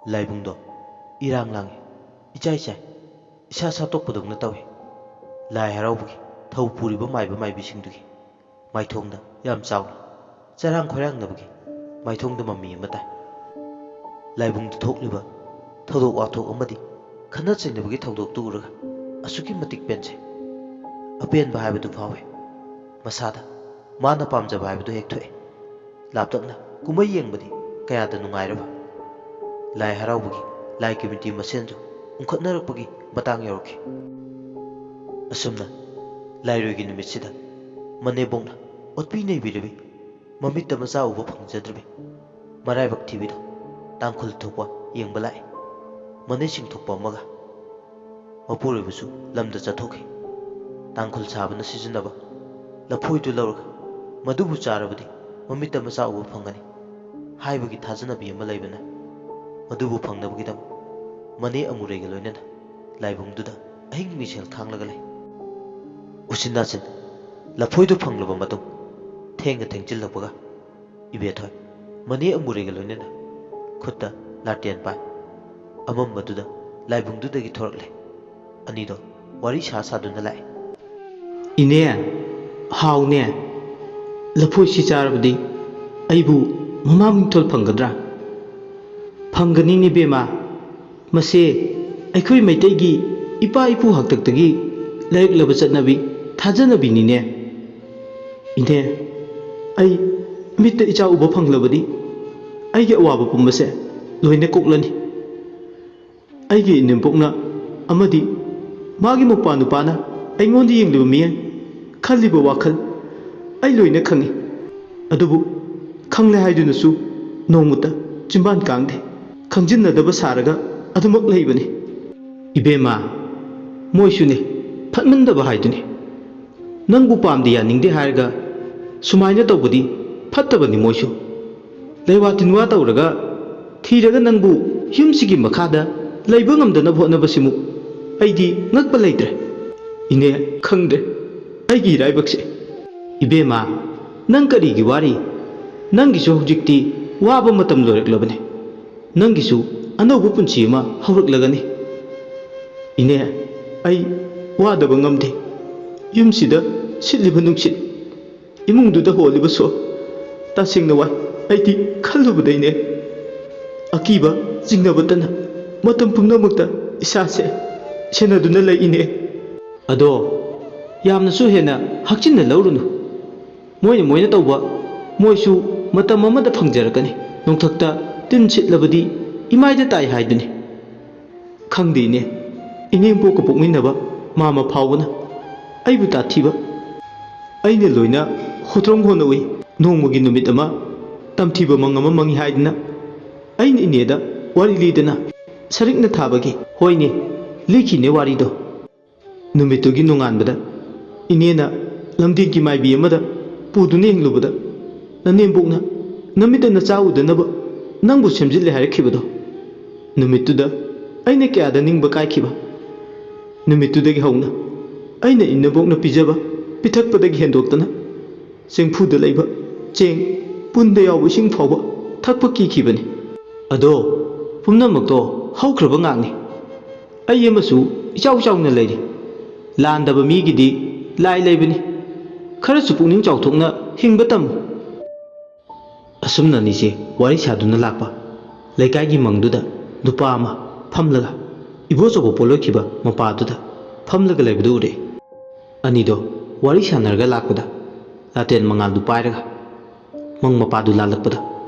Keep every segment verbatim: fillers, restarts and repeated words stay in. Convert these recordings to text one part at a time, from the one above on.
ꯂꯥꯏꯕꯨꯡꯗꯣ ꯏꯔꯥꯡ ꯂꯥꯡꯉꯤ, ꯏꯆꯥꯏ ꯆꯥꯏ, ꯏꯁꯥ ꯁꯥꯠꯇꯣꯛꯄꯗꯧꯅ ꯇꯧꯏ꯫ ꯂꯥꯏ ꯍꯔꯥꯎꯕꯒꯤ ꯊꯧ ꯄꯨꯔꯤꯕ ꯃꯥꯏꯕ ꯃꯥꯏꯕꯤꯁꯤꯡꯗꯨꯒꯤ ꯃꯥꯏꯊꯣꯡꯗ ꯌꯥꯝ ꯆꯥꯎꯅ ꯆꯔꯥꯡ ꯈꯣꯏꯔꯥꯡꯅꯕꯒꯤ ꯃꯥꯏꯊꯣꯡꯗ ꯃꯃꯤ ꯑꯃ ꯇꯥꯏ꯫ ꯂꯥꯏꯕꯨꯡꯗ ꯊꯣꯛꯂꯤꯕ ꯊꯧꯗꯣꯛ ꯋꯥꯊꯣꯛ ꯑꯃꯗꯤ ꯈꯠꯅ ꯆꯩꯅꯕꯒꯤ ꯊꯧꯗꯣꯛꯇꯨ ꯎꯔꯒ ꯑꯁꯨꯛꯀꯤ ꯃꯇꯤꯛ ꯄꯦꯟꯖꯩ꯫ ꯑꯄꯦꯟꯕ ꯍꯥꯏꯕꯗꯨ ꯐꯥꯎꯏ꯫ ꯃꯁꯥꯗ ꯃꯥꯅ ꯄꯥꯝꯖꯕ ꯍꯥꯏꯕꯗꯨ ꯍꯦꯛ ꯊꯣꯛꯑꯦ꯫ ꯂꯥꯞꯇꯛꯅ ꯀꯨꯝꯍꯩ ꯌꯦꯡꯕꯗꯤ ꯀꯌꯥꯗ ꯅꯨꯡꯉꯥꯏꯔꯕ꯫ ꯂꯥꯏ ꯍꯔꯥꯎꯕꯒꯤ ꯂꯥꯏ ꯀꯃꯤꯇꯤ ꯃꯁꯦꯟꯁꯨ ꯎꯪꯈꯠꯅꯔꯛꯄꯒꯤ ꯃꯇꯥꯡ ꯌꯧꯔꯛꯈꯤ꯫ ꯑꯁꯨꯝꯅ ꯂꯥꯏꯔꯣꯏꯒꯤ ꯅꯨꯃꯤꯠꯁꯤꯗ ꯃꯅꯦꯝꯕꯣꯛꯅ ꯑꯣꯠꯄꯤ ꯅꯩꯕꯤꯔꯕꯤ ꯃꯃꯤꯠꯇ ꯃꯆꯥ ꯎꯕ ꯐꯪꯖꯗ꯭ꯔꯕꯤ ꯃꯔꯥꯏꯕꯛ ꯊꯤꯕꯤꯗꯣ ꯇꯥꯡꯈꯨꯜ ꯊꯣꯛꯄ ꯌꯦꯡꯕ ꯂꯥꯛꯏ꯫ ꯃꯅꯦꯁꯤꯡ ꯊꯣꯛꯄ ꯑꯃꯒ ꯃꯄꯨꯔꯣꯏꯕꯁꯨ ꯂꯝꯗ ꯆꯠꯊꯣꯛꯈꯤ꯫ ꯇꯥꯡꯈꯨꯜ ꯁꯥꯕꯅ ꯁꯤꯖꯤꯟꯅꯕ ꯂꯐꯣꯏꯗꯨ ꯂꯧꯔꯒ ꯃꯗꯨꯕꯨ ꯆꯥꯔꯕꯗꯤ ꯃꯃꯤꯠꯇ ꯃꯆꯥ ꯎꯕ ꯐꯪꯒꯅꯤ ꯍꯥꯏꯕꯒꯤ ꯊꯥꯖꯅꯕꯤ ꯑꯃ ꯂꯩꯕꯅ, ꯃꯗꯨꯕꯨ ꯐꯪꯅꯕꯒꯤꯗꯃꯛ ꯃꯅꯦ ꯑꯃꯨꯔꯩꯒ ꯂꯣꯏꯅꯅ ꯂꯥꯏꯕꯨꯡꯗꯨꯗ ꯑꯍꯤꯡ ꯃꯤꯁꯦꯜ ꯈꯥꯡꯂꯒ ꯂꯩ꯫ ꯎꯆꯤꯟ ꯅꯥꯆꯤꯟ ꯂꯐꯣꯏꯗꯨ ꯐꯪꯂꯕ ꯃꯇꯨꯡ, ꯊꯦꯡꯅ ꯊꯦꯡꯖꯤꯜꯂꯛꯄꯒ ꯏꯕꯦꯊꯣꯏ ꯃꯅꯦ ꯑꯃꯨꯔꯩꯒ ꯂꯣꯏꯅꯅ ꯈꯨꯠꯇ ꯂꯥꯇꯦꯟ ꯄꯥꯏ꯫ ꯑꯃꯝꯕꯗꯨꯗ ꯂꯥꯏꯕꯨꯡꯗꯨꯗꯒꯤ ꯊꯣꯔꯛꯂꯦ꯫ ꯑꯅꯤꯗꯣ ꯋꯥꯔꯤ ꯁꯥ ꯁꯥꯗꯨꯅ ꯂꯥꯛꯏ꯫ "ꯏꯅꯦ, ꯍꯥꯎꯅꯦ, ꯂꯐꯣꯏꯁꯤ ꯆꯥꯔꯕꯗꯤ ꯑꯩꯕꯨ ꯃꯃꯥ ꯃꯤꯡꯊꯣꯜ ꯐꯪꯒꯗ꯭ꯔꯥ?" "ꯐꯪꯒꯅꯤꯅꯦ ꯕꯦꯝꯃ, ꯃꯁꯦ ꯑꯩꯈꯣꯏ ꯃꯩꯇꯩꯒꯤ ꯏꯄꯥ ꯏꯄꯨ ꯍꯥꯛꯇꯛꯇꯒꯤ ꯂꯩꯔꯛꯂꯕ ꯆꯠꯅꯕꯤ ꯊꯥꯖꯅꯕꯤꯅꯤꯅꯦ꯫ ꯏꯅꯦ, ꯑꯩ ꯃꯤꯠꯇ ꯏꯆꯥ ꯎꯕ ꯐꯪꯂꯕꯗꯤ ꯑꯩꯒꯤ ꯑꯋꯥꯕ ꯄꯨꯝꯕꯁꯦ ꯂꯣꯏꯅ ꯀꯣꯛꯂꯅꯤ꯫ ꯑꯩꯒꯤ ꯏꯅꯦꯝꯄꯣꯛꯅ ꯑꯃꯗꯤ ꯃꯥꯒꯤ ꯃꯧꯄ꯭ꯋꯥ ꯅꯨꯄꯥꯅ ꯑꯩꯉꯣꯟꯗ ꯌꯦꯡꯂꯤꯕ ꯃꯤꯠꯌꯦꯡ, ꯈꯜꯂꯤꯕ ꯋꯥꯈꯜ ꯑꯩ ꯂꯣꯏꯅ ꯈꯪꯏ꯫ ꯑꯗꯨꯕꯨ ꯈꯪꯂꯦ ꯍꯥꯏꯗꯨꯅꯁꯨ ꯅꯣꯡꯃꯇ ꯆꯤꯝꯕꯥꯟ ꯀꯥꯡꯗꯦ꯫ ꯈꯪꯖꯤꯟꯅꯗꯕ ꯁꯥꯔꯒ ꯑꯗꯨꯃꯛ ꯂꯩꯕꯅꯤ꯫" "ꯏꯕꯦꯝꯃ, ꯃꯣꯏꯁꯨꯅꯦ ꯐꯠꯃꯟꯗꯕ ꯍꯥꯏꯗꯨꯅꯤ꯫ ꯅꯪꯕꯨ ꯄꯥꯝꯗꯦ ꯌꯥꯅꯤꯡꯗꯦ ꯍꯥꯏꯔꯒ ꯁꯨꯃꯥꯏꯅ ꯇꯧꯕꯗꯤ ꯐꯠꯇꯕꯅꯤ ꯃꯣꯏꯁꯨ꯫ ꯂꯩꯋꯥ ꯇꯤꯟꯋꯥ ꯇꯧꯔꯒ ꯊꯤꯔꯒ ꯅꯪꯕꯨ ꯌꯨꯝꯁꯤꯒꯤ ꯃꯈꯥꯗ ꯂꯩꯕ ꯉꯝꯗꯅꯕ ꯍꯣꯠꯅꯕꯁꯤꯃꯨꯛ ꯑꯩꯗꯤ ꯉꯛꯄ ꯂꯩꯇ꯭ꯔꯦ꯫ ꯏꯅꯦ, ꯈꯪꯗ꯭ꯔꯦ ꯑꯩꯒꯤ ꯏꯔꯥꯏꯕꯛꯁꯦ꯫" "ꯏꯕꯦꯝꯃ, ꯅꯪ ꯀꯔꯤꯒꯤ ꯋꯥꯔꯤ? ꯅꯪꯒꯤꯁꯨ ꯍꯧꯖꯤꯛꯇꯤ ꯋꯥꯕ ꯃꯇꯝ ꯂꯣꯏꯔꯛꯂꯕꯅꯤ꯫ ꯅꯪꯒꯤꯁꯨ ꯑꯅꯧꯕ ꯄꯨꯟꯁꯤ ꯑꯃ ꯍꯧꯔꯛꯂꯒꯅꯤ꯫ ꯏꯅꯦ, ꯑꯩ ꯋꯥꯗꯕ ꯉꯝꯗꯦ꯫ ꯌꯨꯝꯁꯤꯗ ꯁꯤꯠꯂꯤꯕ ꯅꯨꯡꯁꯤꯠ, ꯏꯃꯨꯡꯗꯨꯗ ꯍꯣꯜꯂꯤꯕ ꯁꯣ, ꯇꯁꯦꯡꯅ ꯋꯥꯏ꯫ ꯑꯩꯗꯤ ꯈꯜꯂꯨꯕꯗꯩꯅꯦ, ꯑꯀꯤꯕ ꯆꯤꯡꯅꯕꯇꯅ ꯃꯇꯝ ꯄꯨꯝꯅꯃꯛꯇ ꯏꯁꯥꯁꯦ ꯁꯦꯟꯅꯗꯨꯅ ꯂꯩ ꯏꯅꯦ꯫ ꯑꯗꯣ ꯌꯥꯝꯅꯁꯨ ꯍꯦꯟꯅ ꯍꯛꯆꯤꯟꯅ ꯂꯧꯔꯨꯅꯨ꯫ ꯃꯣꯏꯅ ꯃꯣꯏꯅ ꯇꯧꯕ, ꯃꯣꯏꯁꯨ ꯃꯇꯝ ꯑꯃꯗ ꯐꯪꯖꯔꯛꯀꯅꯤ꯫ ꯅꯣꯡꯊꯛꯇ ꯇꯤꯟ ꯁꯤꯠꯂꯕꯗꯤ ꯏꯃꯥꯏꯗ ꯇꯥꯏ ꯍꯥꯏꯗꯨꯅꯤ꯫ ꯈꯪꯗꯦ ꯏꯅꯦ, ꯏꯅꯦꯝꯄꯣꯛꯀ ꯄꯣꯛꯃꯤꯟꯅꯕ ꯃꯥꯃ ꯐꯥꯎꯕꯅ ꯑꯩꯕꯨ ꯇꯥꯊꯤꯕ꯫ ꯑꯩꯅ ꯂꯣꯏꯅ ꯍꯣꯇ꯭ꯔꯣꯡ ꯍꯣꯠꯅ ꯎꯏ꯫ ꯅꯣꯡꯃꯒꯤ ꯅꯨꯃꯤꯠ ꯑꯃ ꯇꯝꯊꯤꯕ ꯃꯪ ꯑꯃ ꯃꯪꯉꯤ ꯍꯥꯏꯗꯅ ꯑꯩꯅ ꯏꯅꯦꯗ ꯋꯥꯔꯤ ꯂꯤꯗꯅ ꯁꯔꯤꯛꯅ ꯊꯥꯕꯒꯤ꯫ ꯍꯣꯏꯅꯦ, ꯂꯤꯈꯤꯅꯦ ꯋꯥꯔꯤꯗꯣ꯫ ꯅꯨꯃꯤꯠꯇꯨꯒꯤ ꯅꯣꯡꯉꯥꯟꯕꯗ ꯏꯅꯦꯅ ꯂꯝꯗꯦꯟꯒꯤ ꯃꯥꯏꯕꯤ ꯑꯃꯗ ꯄꯨꯗꯨꯅ ꯌꯦꯡꯂꯨꯕꯗ, ꯅꯅꯦꯝꯕꯣꯛꯅ ꯅꯃꯤꯠꯇ ꯅꯆꯥ ꯎꯗꯅꯕ ꯅꯪꯕꯨ ꯁꯦꯝꯖꯤꯜꯂꯦ ꯍꯥꯏꯔꯛꯈꯤꯕꯗꯣ꯫ ꯅꯨꯃꯤꯠꯇꯨꯗ ꯑꯩꯅ ꯀꯌꯥꯗ ꯅꯤꯡꯕ ꯀꯥꯏꯈꯤꯕ꯫ ꯅꯨꯃꯤꯠꯇꯨꯗꯒꯤ ꯍꯧꯅ ꯑꯩꯅ ꯏꯅꯦꯝꯕꯣꯛꯅ ꯄꯤꯖꯕ ꯄꯤꯊꯛꯄꯗꯒꯤ ꯍꯦꯟꯗꯣꯛꯇꯅ ꯆꯦꯡꯐꯨꯗ ꯂꯩꯕ ꯆꯦꯡ, ꯄꯨꯟꯗ ꯌꯥꯎꯕ ꯏꯁꯤꯡ ꯐꯥꯎꯕ ꯊꯛꯄ ꯀꯤꯈꯤꯕꯅꯤ꯫ ꯑꯗꯣ ꯄꯨꯝꯅꯃꯛꯇꯣ ꯍꯧꯈ꯭ꯔꯕ ꯉꯥꯛꯅꯤ꯫ ꯑꯩ ꯑꯃꯁꯨ ꯏꯆꯥꯎ ꯆꯥꯎꯅ ꯂꯩꯔꯤ꯫ ꯂꯥꯟꯗꯕ ꯃꯤꯒꯤꯗꯤ ꯂꯥꯏ ꯂꯩꯕꯅꯤ꯫ ꯈꯔꯁꯨ ꯄꯨꯛꯅꯤꯡ ꯆꯥꯎꯊꯣꯛꯅ ꯍꯤꯡꯕ ꯇꯝꯃꯨ꯫ ꯑꯁꯨꯝꯅ ꯑꯅꯤꯁꯦ ꯋꯥꯔꯤ ꯁꯥꯗꯨꯅ ꯂꯥꯛꯄ꯫ ꯂꯩꯀꯥꯏꯒꯤ ꯃꯪꯗꯨꯗ ꯅꯨꯄꯥ ꯑꯃ ꯐꯝꯂꯒ ꯏꯕꯣꯆꯧꯕ ꯄꯣꯠꯂꯣꯏꯈꯤꯕ ꯃꯄꯥꯗꯨꯗ ꯐꯝꯂꯒ ꯂꯩꯕꯗꯨ ꯎꯔꯛꯏ꯫ ꯑꯅꯤꯗꯣ ꯋꯥꯔꯤ ꯁꯥꯟꯅꯔꯒ ꯂꯥꯛꯄꯗ ꯂꯥꯇꯦꯟ ꯃꯉꯥꯜꯗꯨ ꯄꯥꯏꯔꯒ ꯃꯪ ꯃꯄꯥꯗꯨ ꯂꯥꯜꯂꯛꯄꯗ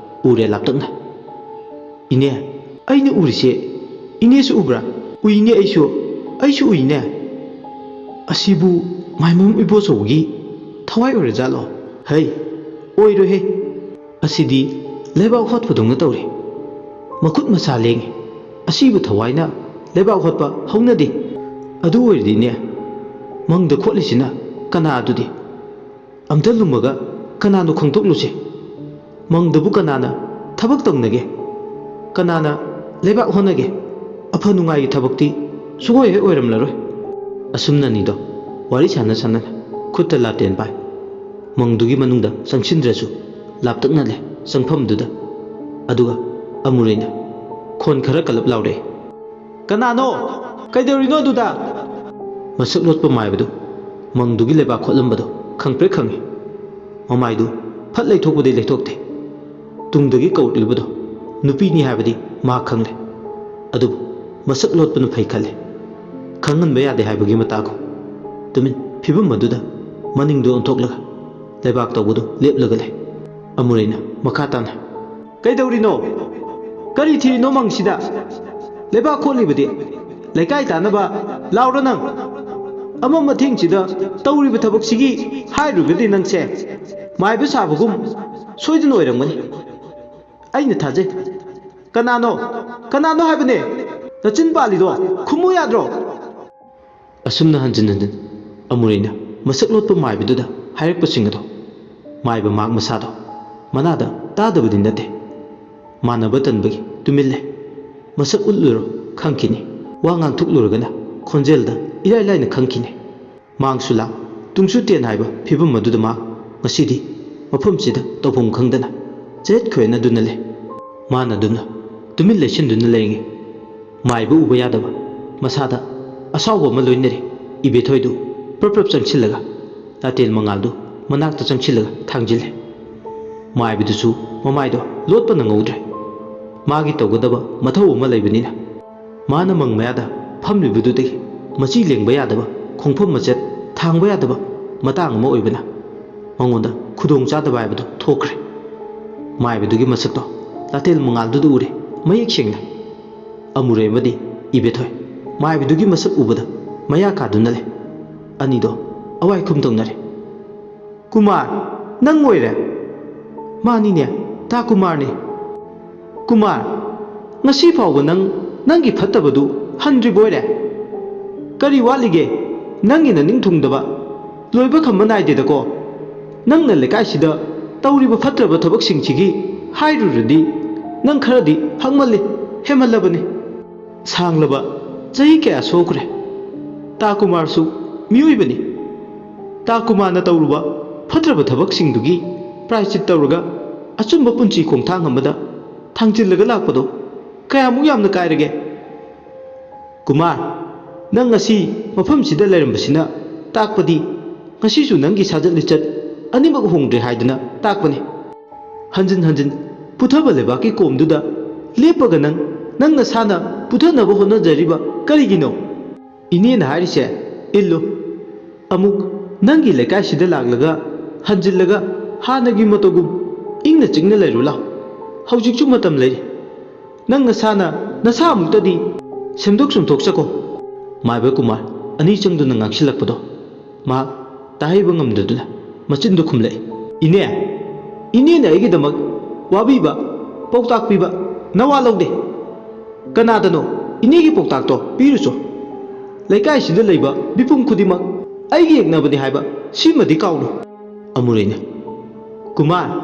ꯎꯔꯦ ꯂꯥꯞꯇꯛꯅ꯫ "ꯏꯅꯦ, ꯑꯩꯅ ꯎꯔꯤꯁꯦ ꯏꯅꯦꯁꯨ ꯎꯕ꯭ꯔꯥ?" "ꯎꯏꯅꯦ ꯑꯩꯁꯨ, ꯑꯩꯁꯨ ꯎꯏꯅꯦ꯫ ꯑꯁꯤꯕꯨ ꯃꯥꯏꯃꯝ ꯏꯕꯣꯆꯧꯕꯒꯤ ꯊꯋꯥꯏ ꯑꯣꯏꯔꯖꯥꯠꯂꯣ?" "ꯍꯩ, ꯑꯣꯏꯔꯣꯏꯍꯦ꯫ ꯑꯁꯤꯗꯤ ꯂꯩꯕꯥꯛ ꯍꯣꯠꯄꯗꯧꯅ ꯇꯧꯔꯦ꯫ ꯃꯈꯨꯠ ꯃꯁꯥ ꯂꯦꯡꯉꯤ꯫ ꯑꯁꯤꯕꯨ ꯊꯋꯥꯏꯅ ꯂꯩꯕꯥꯛ ꯍꯣꯠꯄ ꯍꯧꯅꯗꯦ꯫ ꯑꯗꯨ ꯑꯣꯏꯔꯗꯤꯅꯦ, ꯃꯪꯗ ꯈꯣꯠꯂꯤꯁꯤꯅ ꯀꯅꯥ ꯑꯗꯨꯗꯤ? ꯑꯝꯇ ꯂꯨꯝꯃꯒ ꯀꯅꯥꯅꯣ ꯈꯪꯗꯣꯛꯂꯨꯁꯦ꯫ ꯃꯪꯗꯕꯨ ꯀꯅꯥꯅ ꯊꯕꯛ ꯇꯧꯅꯒꯦ? ꯀꯅꯥꯅ ꯂꯩꯕꯥꯛ ꯍꯣꯠꯅꯒꯦ? ꯑꯐ ꯅꯨꯡꯉꯥꯏꯒꯤ ꯊꯕꯛꯇꯤ ꯁꯨꯡꯑꯣꯏ ꯍꯦꯛ ꯑꯣꯏꯔꯝꯂꯔꯣꯏ꯫" ꯑꯁꯨꯝꯅꯅꯤꯗꯣ ꯋꯥꯔꯤ ꯁꯥꯟꯅ ꯁꯥꯟꯅꯅ ꯈꯨꯠꯇ ꯂꯥꯇꯦꯟ ꯄꯥꯏ꯫ ꯃꯪꯗꯨꯒꯤ ꯃꯅꯨꯡꯗ ꯆꯪꯁꯤꯟꯗ꯭ꯔꯁꯨ ꯂꯥꯞꯇꯛꯅ ꯂꯩ ꯆꯪꯐꯝꯗꯨꯗ꯫ ꯑꯗꯨꯒ ꯑꯃꯨꯔꯩꯅ ꯈꯣꯟ ꯈꯔ ꯀꯜꯂꯞ ꯂꯥꯎꯔꯛꯏ꯫ "ꯀꯅꯥꯅꯣ? ꯀꯩꯗꯧꯔꯤꯅꯣ ꯑꯗꯨꯗ?" ꯃꯁꯛ ꯂꯣꯠꯄ ꯃꯥꯏꯕꯗꯨ ꯃꯪꯗꯨꯒꯤ ꯂꯩꯕꯥꯛ ꯈꯣꯠꯂꯝꯕꯗꯨ ꯈꯪꯄ꯭ꯔꯦꯛ ꯈꯪꯏ꯫ ꯃꯃꯥꯏꯗꯨ ꯐꯠ ꯂꯩꯊꯣꯛꯄꯗꯤ ꯂꯩꯊꯣꯛꯇꯦ꯫ ꯇꯨꯡꯗꯒꯤ ꯀꯧꯔꯛꯂꯤꯕꯗꯨ ꯅꯨꯄꯤꯅꯤ ꯍꯥꯏꯕꯗꯤ ꯃꯍꯥꯛ ꯈꯪꯂꯦ꯫ ꯑꯗꯨꯕꯨ ꯃꯁꯛ ꯂꯣꯠꯄꯅ ꯐꯩ ꯈꯜꯂꯦ꯫ ꯈꯪꯍꯟꯕ ꯌꯥꯗꯦ ꯍꯥꯏꯕꯒꯤ ꯃꯇꯥꯒꯨꯝ꯫ ꯇꯨꯃꯤꯟ ꯐꯤꯕꯝ ꯑꯗꯨꯗ ꯃꯅꯤꯡꯗꯨ ꯑꯣꯟꯊꯣꯛꯂꯒ ꯂꯩꯕꯥꯛ ꯇꯧꯕꯗꯨ ꯂꯦꯞꯂꯒ ꯂꯩ꯫ ꯑꯃꯨꯔꯩꯅ ꯃꯈꯥ ꯇꯥꯅ, "ꯀꯩꯗꯧꯔꯤꯅꯣ? ꯀꯔꯤ ꯊꯤꯔꯤꯅꯣ ꯃꯪꯁꯤꯗ? ꯂꯩꯕꯥꯛ ꯈꯣꯠꯂꯤꯕꯗꯤ ꯂꯩꯀꯥꯏ ꯇꯥꯅꯕ ꯂꯥꯎꯔ ꯅꯪ? ꯑꯃꯝ ꯑꯊꯦꯡꯁꯤꯗ ꯇꯧꯔꯤꯕ ꯊꯕꯛꯁꯤꯒꯤ ꯍꯥꯏꯔꯨꯔꯒꯗꯤ ꯅꯪꯁꯦ ꯃꯥꯏꯕ ꯁꯥꯕꯒꯨꯝ ꯁꯣꯏꯗꯅ ꯑꯣꯏꯔꯝꯒꯅꯤ꯫ ꯑꯩꯅ ꯊꯥꯖꯩ꯫ ꯀꯅꯥꯅꯣ? ꯀꯅꯥꯅꯣ ꯍꯥꯏꯕꯅꯦ? ꯅꯆꯤꯟ ꯄꯥꯜꯂꯤꯗꯣ ꯈꯨꯝꯃꯨ ꯌꯥꯗ꯭ꯔꯣ?" ꯑꯁꯨꯝꯅ ꯍꯟꯖꯤꯟ ꯍꯟꯖꯤꯟ ꯑꯃꯨꯔꯩꯅ ꯃꯁꯛ ꯂꯣꯠꯄ ꯃꯥꯏꯕꯗꯨꯗ ꯍꯥꯏꯔꯛꯄꯁꯤꯡ ꯑꯗꯣ ꯃꯥꯏꯕ ꯃꯍꯥꯛ ꯃꯁꯥꯗꯣ ꯃꯅꯥꯗ ꯇꯥꯗꯕꯗꯤ ꯅꯠꯇꯦ꯫ ꯃꯥꯟꯅꯕ ꯇꯟꯕꯒꯤ ꯇꯨꯃꯤꯟ ꯂꯩ꯫ ꯃꯁꯛ ꯎꯠꯂꯨꯔꯣ ꯈꯪꯈꯤꯅꯤ꯫ ꯋꯥ ꯉꯥꯡꯊꯣꯛꯂꯨꯔꯒꯅ ꯈꯣꯟꯖꯦꯜꯗ ꯏꯔꯥꯏ ꯂꯥꯏꯅ ꯈꯪꯈꯤꯅꯤ꯫ ꯃꯥꯡꯁꯨ ꯂꯥꯡ, ꯇꯨꯡꯁꯨ ꯇꯦꯟ ꯍꯥꯏꯕ ꯐꯤꯕꯝ ꯑꯗꯨꯗ ꯃꯥ ꯉꯁꯤꯗꯤ ꯃꯐꯝꯁꯤꯗ ꯇꯧꯐꯝ ꯈꯪꯗꯅ ꯆꯌꯦꯠ ꯈꯣꯏꯌꯦꯠꯅꯗꯨꯅ ꯂꯩ꯫ ꯃꯥꯅ ꯑꯗꯨꯝꯅ ꯇꯨꯃꯤꯟ ꯂꯩꯁꯤꯟꯗꯨꯅ ꯂꯩꯔꯤꯉꯩ ꯃꯥꯏꯕ ꯎꯕ ꯌꯥꯗꯕ ꯃꯁꯥꯗ ꯑꯁꯥꯎꯕ ꯑꯃ ꯂꯣꯏꯅꯔꯤ ꯏꯕꯦꯊꯣꯏꯗꯨ ꯄ꯭ꯔꯞ ꯄ꯭ꯔꯞ ꯆꯪꯁꯤꯜꯂꯒ ꯂꯥꯇꯦꯟ ꯃꯉꯥꯜꯗꯨ ꯃꯅꯥꯛꯇ ꯆꯪꯁꯤꯜꯂꯒ ꯊꯥꯡꯖꯤꯜꯂꯦ꯫ ꯃꯥꯏꯕꯗꯨꯁꯨ ꯃꯃꯥꯏꯗꯣ ꯂꯣꯠꯄ ꯅꯪꯍꯧꯗ꯭ꯔꯦ꯫ ꯃꯥꯒꯤ ꯇꯧꯒꯗꯕ ꯃꯊꯧ ꯑꯃ ꯂꯩꯕꯅꯤꯅ ꯃꯥꯅ ꯃꯪ ꯃꯌꯥꯗ ꯐꯝꯂꯤꯕꯗꯨꯗꯒꯤ ꯃꯆꯤ ꯂꯦꯡꯕ ꯌꯥꯗꯕ, ꯈꯣꯡꯐꯝ ꯃꯆꯦꯠ ꯊꯥꯡꯕ ꯌꯥꯗꯕ ꯃꯇꯥꯡ ꯑꯃ ꯑꯣꯏꯕꯅ ꯃꯉꯣꯟꯗ ꯈꯨꯗꯣꯡ ꯆꯥꯗꯕ ꯍꯥꯏꯕꯗꯨ ꯊꯣꯛꯈ꯭ꯔꯦ꯫ ꯃꯥꯏꯕꯗꯨꯒꯤ ꯃꯁꯛꯇꯣ ꯂꯥꯇꯦꯜ ꯃꯉꯥꯜꯗꯨꯗ ꯎꯔꯦ ꯃꯌꯦꯛ ꯁꯦꯡꯅ꯫ ꯑꯃꯨꯔꯩ ꯑꯃꯗꯤ ꯏꯕꯦꯊꯣꯏ ꯃꯥꯏꯕꯗꯨꯒꯤ ꯃꯁꯛ ꯎꯕꯗ ꯃꯌꯥ ꯀꯥꯗꯨꯅ ꯂꯩ꯫ ꯑꯅꯤꯗꯣ ꯑꯋꯥꯏ ꯈꯨꯝ ꯇꯧꯅꯔꯦ꯫ "ꯀꯨꯃꯥꯔ, ꯅꯪ ꯑꯣꯏꯔꯦ?" "ꯃꯥꯅꯤꯅꯦ, ꯇꯥ ꯀꯨꯃꯥꯔꯅꯤ꯫" "ꯀꯨꯃꯥꯔ, ꯉꯁꯤ ꯐꯥꯎꯕ ꯅꯪ ꯅꯪꯒꯤ ꯐꯠꯇꯕꯗꯨ ꯍꯟꯗ꯭ꯔꯤꯕꯣꯏꯔꯦ? ꯀꯔꯤ ꯋꯥꯠꯂꯤꯒꯦ? ꯅꯪꯒꯤ ꯅꯅꯤꯡ ꯊꯨꯡꯗꯕ ꯂꯣꯏꯕ ꯈꯝꯕ ꯅꯥꯏꯗꯦꯗꯀꯣ꯫ ꯅꯪꯅ ꯂꯩꯀꯥꯏꯁꯤꯗ ꯇꯧꯔꯤꯕ ꯐꯠꯇ꯭ꯔꯕ ꯊꯕꯛꯁꯤꯡꯁꯤꯒꯤ ꯍꯥꯏꯔꯨꯔꯗꯤ ꯅꯪ ꯈꯔꯗꯤ ꯍꯛꯃꯜꯂꯤ, ꯍꯦꯟꯃꯜꯂꯕꯅꯤ꯫ ꯁꯥꯡꯂꯕ ꯆꯍꯤ ꯀꯌꯥ ꯁꯣꯛꯈ꯭ꯔꯦ꯫ ꯇꯥ ꯀꯨꯃꯥꯔꯁꯨ ꯃꯤꯑꯣꯏꯕꯅꯤ꯫ ꯇꯥ ꯀꯨꯃꯥꯔꯅ ꯇꯧꯔꯨꯕ ꯐꯠꯇ꯭ꯔꯕ ꯊꯕꯛꯁꯤꯡꯗꯨꯒꯤ ꯄ꯭ꯔꯥꯏꯆꯤꯠ ꯇꯧꯔꯒ ꯑꯆꯨꯝꯕ ꯄꯨꯟꯁꯤ ꯈꯣꯡꯊꯥꯡ ꯑꯃꯗ ꯊꯥꯡꯖꯤꯜꯂꯒ ꯂꯥꯛꯄꯗꯣ ꯀꯌꯥꯃꯨꯛ ꯌꯥꯝꯅ ꯀꯥꯏꯔꯒꯦ? ꯀꯨꯃꯥꯔ, ꯅꯪ ꯉꯁꯤ ꯃꯐꯝꯁꯤꯗ ꯂꯩꯔꯝꯕꯁꯤꯅ ꯇꯥꯛꯄꯗꯤ ꯉꯁꯤꯁꯨ ꯅꯪꯒꯤ ꯁꯥꯖꯠ ꯂꯤꯆꯠ ꯑꯅꯤꯃꯛ ꯍꯣꯡꯗ꯭ꯔꯦ ꯍꯥꯏꯗꯅ ꯇꯥꯛꯄꯅꯤ꯫ ꯍꯟꯖꯤꯟ ꯍꯟꯖꯤꯟ ꯄꯨꯊꯕ ꯂꯩꯕꯥꯛꯀꯤ ꯀꯣꯝꯗꯨꯗ ꯂꯦꯞꯄꯒ ꯅꯪ, ꯅꯪ ꯅꯁꯥꯅ ꯄꯨꯊꯅꯕ ꯍꯣꯠꯅꯖꯔꯤꯕ ꯀꯔꯤꯒꯤꯅꯣ? ꯏꯅꯦꯅ ꯍꯥꯏꯔꯤꯁꯦ ꯏꯜꯂꯨ꯫ ꯑꯃꯨꯛ ꯅꯪꯒꯤ ꯂꯩꯀꯥꯏꯁꯤꯗ ꯂꯥꯛꯂꯒ ꯍꯟꯖꯤꯜꯂꯒ ꯍꯥꯟꯅꯒꯤ ꯃꯇꯧꯒꯨꯝ ꯏꯪꯅ ꯆꯤꯛꯅ ꯂꯩꯔꯨ ꯂꯥꯎ꯫ ꯍꯧꯖꯤꯛꯁꯨ ꯃꯇꯝ ꯂꯩꯔꯤ꯫ ꯅꯪ ꯅꯁꯥꯅ ꯅꯁꯥ ꯑꯃꯨꯛꯇꯗꯤ ꯁꯦꯝꯗꯣꯛ ꯁꯨꯝꯊꯣꯛꯆꯀꯣ꯫ ꯃꯥꯏꯕ ꯀꯨꯃꯥꯔ ꯑꯅꯤ ꯆꯪꯗꯨꯅ ꯉꯥꯡꯁꯤꯜꯂꯛꯄꯗꯣ ꯃꯍꯥꯛ ꯇꯥꯍꯩꯕ ꯉꯝꯗꯗꯨꯅ ꯃꯆꯤꯟꯗꯨ ꯈꯨꯝꯂꯛꯏ꯫ ꯏꯅꯦ, ꯏꯅꯦꯅ ꯑꯩꯒꯤꯗꯃꯛ ꯋꯥꯕꯤꯕ, ꯄꯥꯎꯇꯥꯛ ꯄꯤꯕ ꯅꯋꯥ ꯂꯧꯗꯦ꯫ ꯀꯅꯥꯗꯅꯣ ꯏꯅꯦꯒꯤ ꯄꯥꯎꯇꯥꯛꯇꯣ ꯄꯤꯔꯨꯆꯣ꯫ ꯂꯩꯀꯥꯏꯁꯤꯗ ꯂꯩꯕ ꯃꯤꯄꯨꯝ ꯈꯨꯗꯤꯡꯃꯛ ꯑꯩꯒꯤ ꯌꯦꯛꯅꯕꯅꯤ ꯍꯥꯏꯕ ꯁꯤꯃꯗꯤ ꯀꯥꯎꯅꯨ꯫ ꯑꯃꯨꯔꯩꯅ, ꯀꯨꯃꯥꯔ,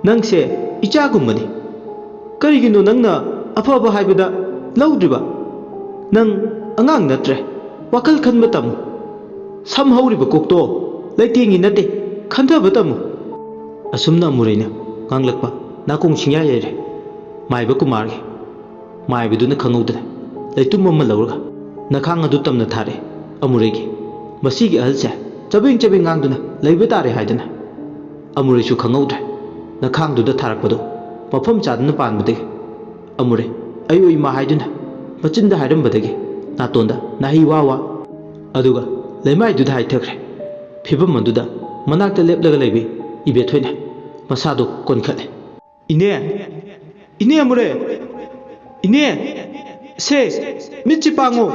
ꯅꯪꯁꯦ ꯏꯆꯥꯒꯨꯝꯕꯅꯤ꯫ ꯀꯔꯤꯒꯤꯅꯣ ꯅꯪꯅ ꯑꯐꯕ ꯍꯥꯏꯕꯗ ꯂꯧꯗ꯭ꯔꯤꯕ? ꯅꯪ ꯑꯉꯥꯡ ꯅꯠꯇ꯭ꯔꯦ꯫ ꯋꯥꯈꯜ ꯈꯟꯕ ꯇꯝꯃꯨ꯫ ꯁꯝ ꯍꯧꯔꯤꯕ ꯀꯣꯛꯇꯣ ꯂꯩꯇꯦꯡꯉꯤ ꯅꯠꯇꯦ, ꯈꯟꯊꯕ ꯇꯝꯃꯨ꯫ ꯑꯁꯨꯝꯅ ꯑꯃꯨꯔꯩꯅ ꯉꯥꯡꯂꯛꯄ ꯅꯥꯀꯣꯡ ꯁꯤꯡꯌꯥ ꯌꯩꯔꯦ ꯃꯥꯏꯕ ꯀꯨꯃꯥꯔꯒꯤ꯫ ꯃꯥꯏꯕꯗꯨꯅ ꯈꯪꯍꯧꯗꯅ ꯂꯩꯇꯨꯝ ꯑꯃ ꯂꯧꯔꯒ ꯅꯈꯥꯡ ꯑꯗꯨ ꯇꯝꯅ ꯊꯥꯔꯦ ꯑꯃꯨꯔꯩꯒꯤ꯫ ꯃꯁꯤꯒꯤ ꯑꯍꯜꯁꯦ ꯆꯕꯦꯡ ꯆꯕꯦꯡ ꯉꯥꯡꯗꯨꯅ ꯂꯩꯕ ꯇꯥꯔꯦ ꯍꯥꯏꯗꯅ꯫ ꯑꯃꯨꯔꯩꯁꯨ ꯈꯪꯍꯧꯗ꯭ꯔꯦ ꯅꯈꯥꯡꯗꯨꯗ ꯊꯥꯔꯛꯄꯗꯨ ꯃꯐꯝ ꯆꯥꯗꯅ ꯄꯥꯟꯕꯗꯒꯤ꯫ ꯑꯃꯨꯔꯩ ꯑꯌꯣ ꯏꯃꯥ ꯍꯥꯏꯗꯨꯅ ꯃꯆꯤꯟꯗ ꯍꯥꯏꯔꯝꯕꯗꯒꯤ ꯅꯥꯇꯣꯟꯗ ꯅꯥꯍꯩ ꯋꯥ ꯋꯥ, ꯑꯗꯨꯒ ꯂꯩꯃꯥꯏꯗꯨꯗ ꯍꯥꯏꯊꯈ꯭ꯔꯦ꯫ ꯐꯤꯚꯝ ꯑꯗꯨꯗ ꯃꯅꯥꯛꯇ ꯂꯦꯞꯂꯒ ꯂꯩꯕꯤ ꯏꯕꯦꯊꯣꯏꯅ ꯃꯁꯥꯗꯨ ꯀꯣꯟꯈꯠꯂꯦ꯫ "ꯏꯅꯦ, ꯏꯅꯦ ꯑꯃꯨꯔꯩ, ꯏꯅꯦ, ꯁꯦ, ꯃꯤꯠꯁꯤ ꯄꯥꯡꯉꯨ!"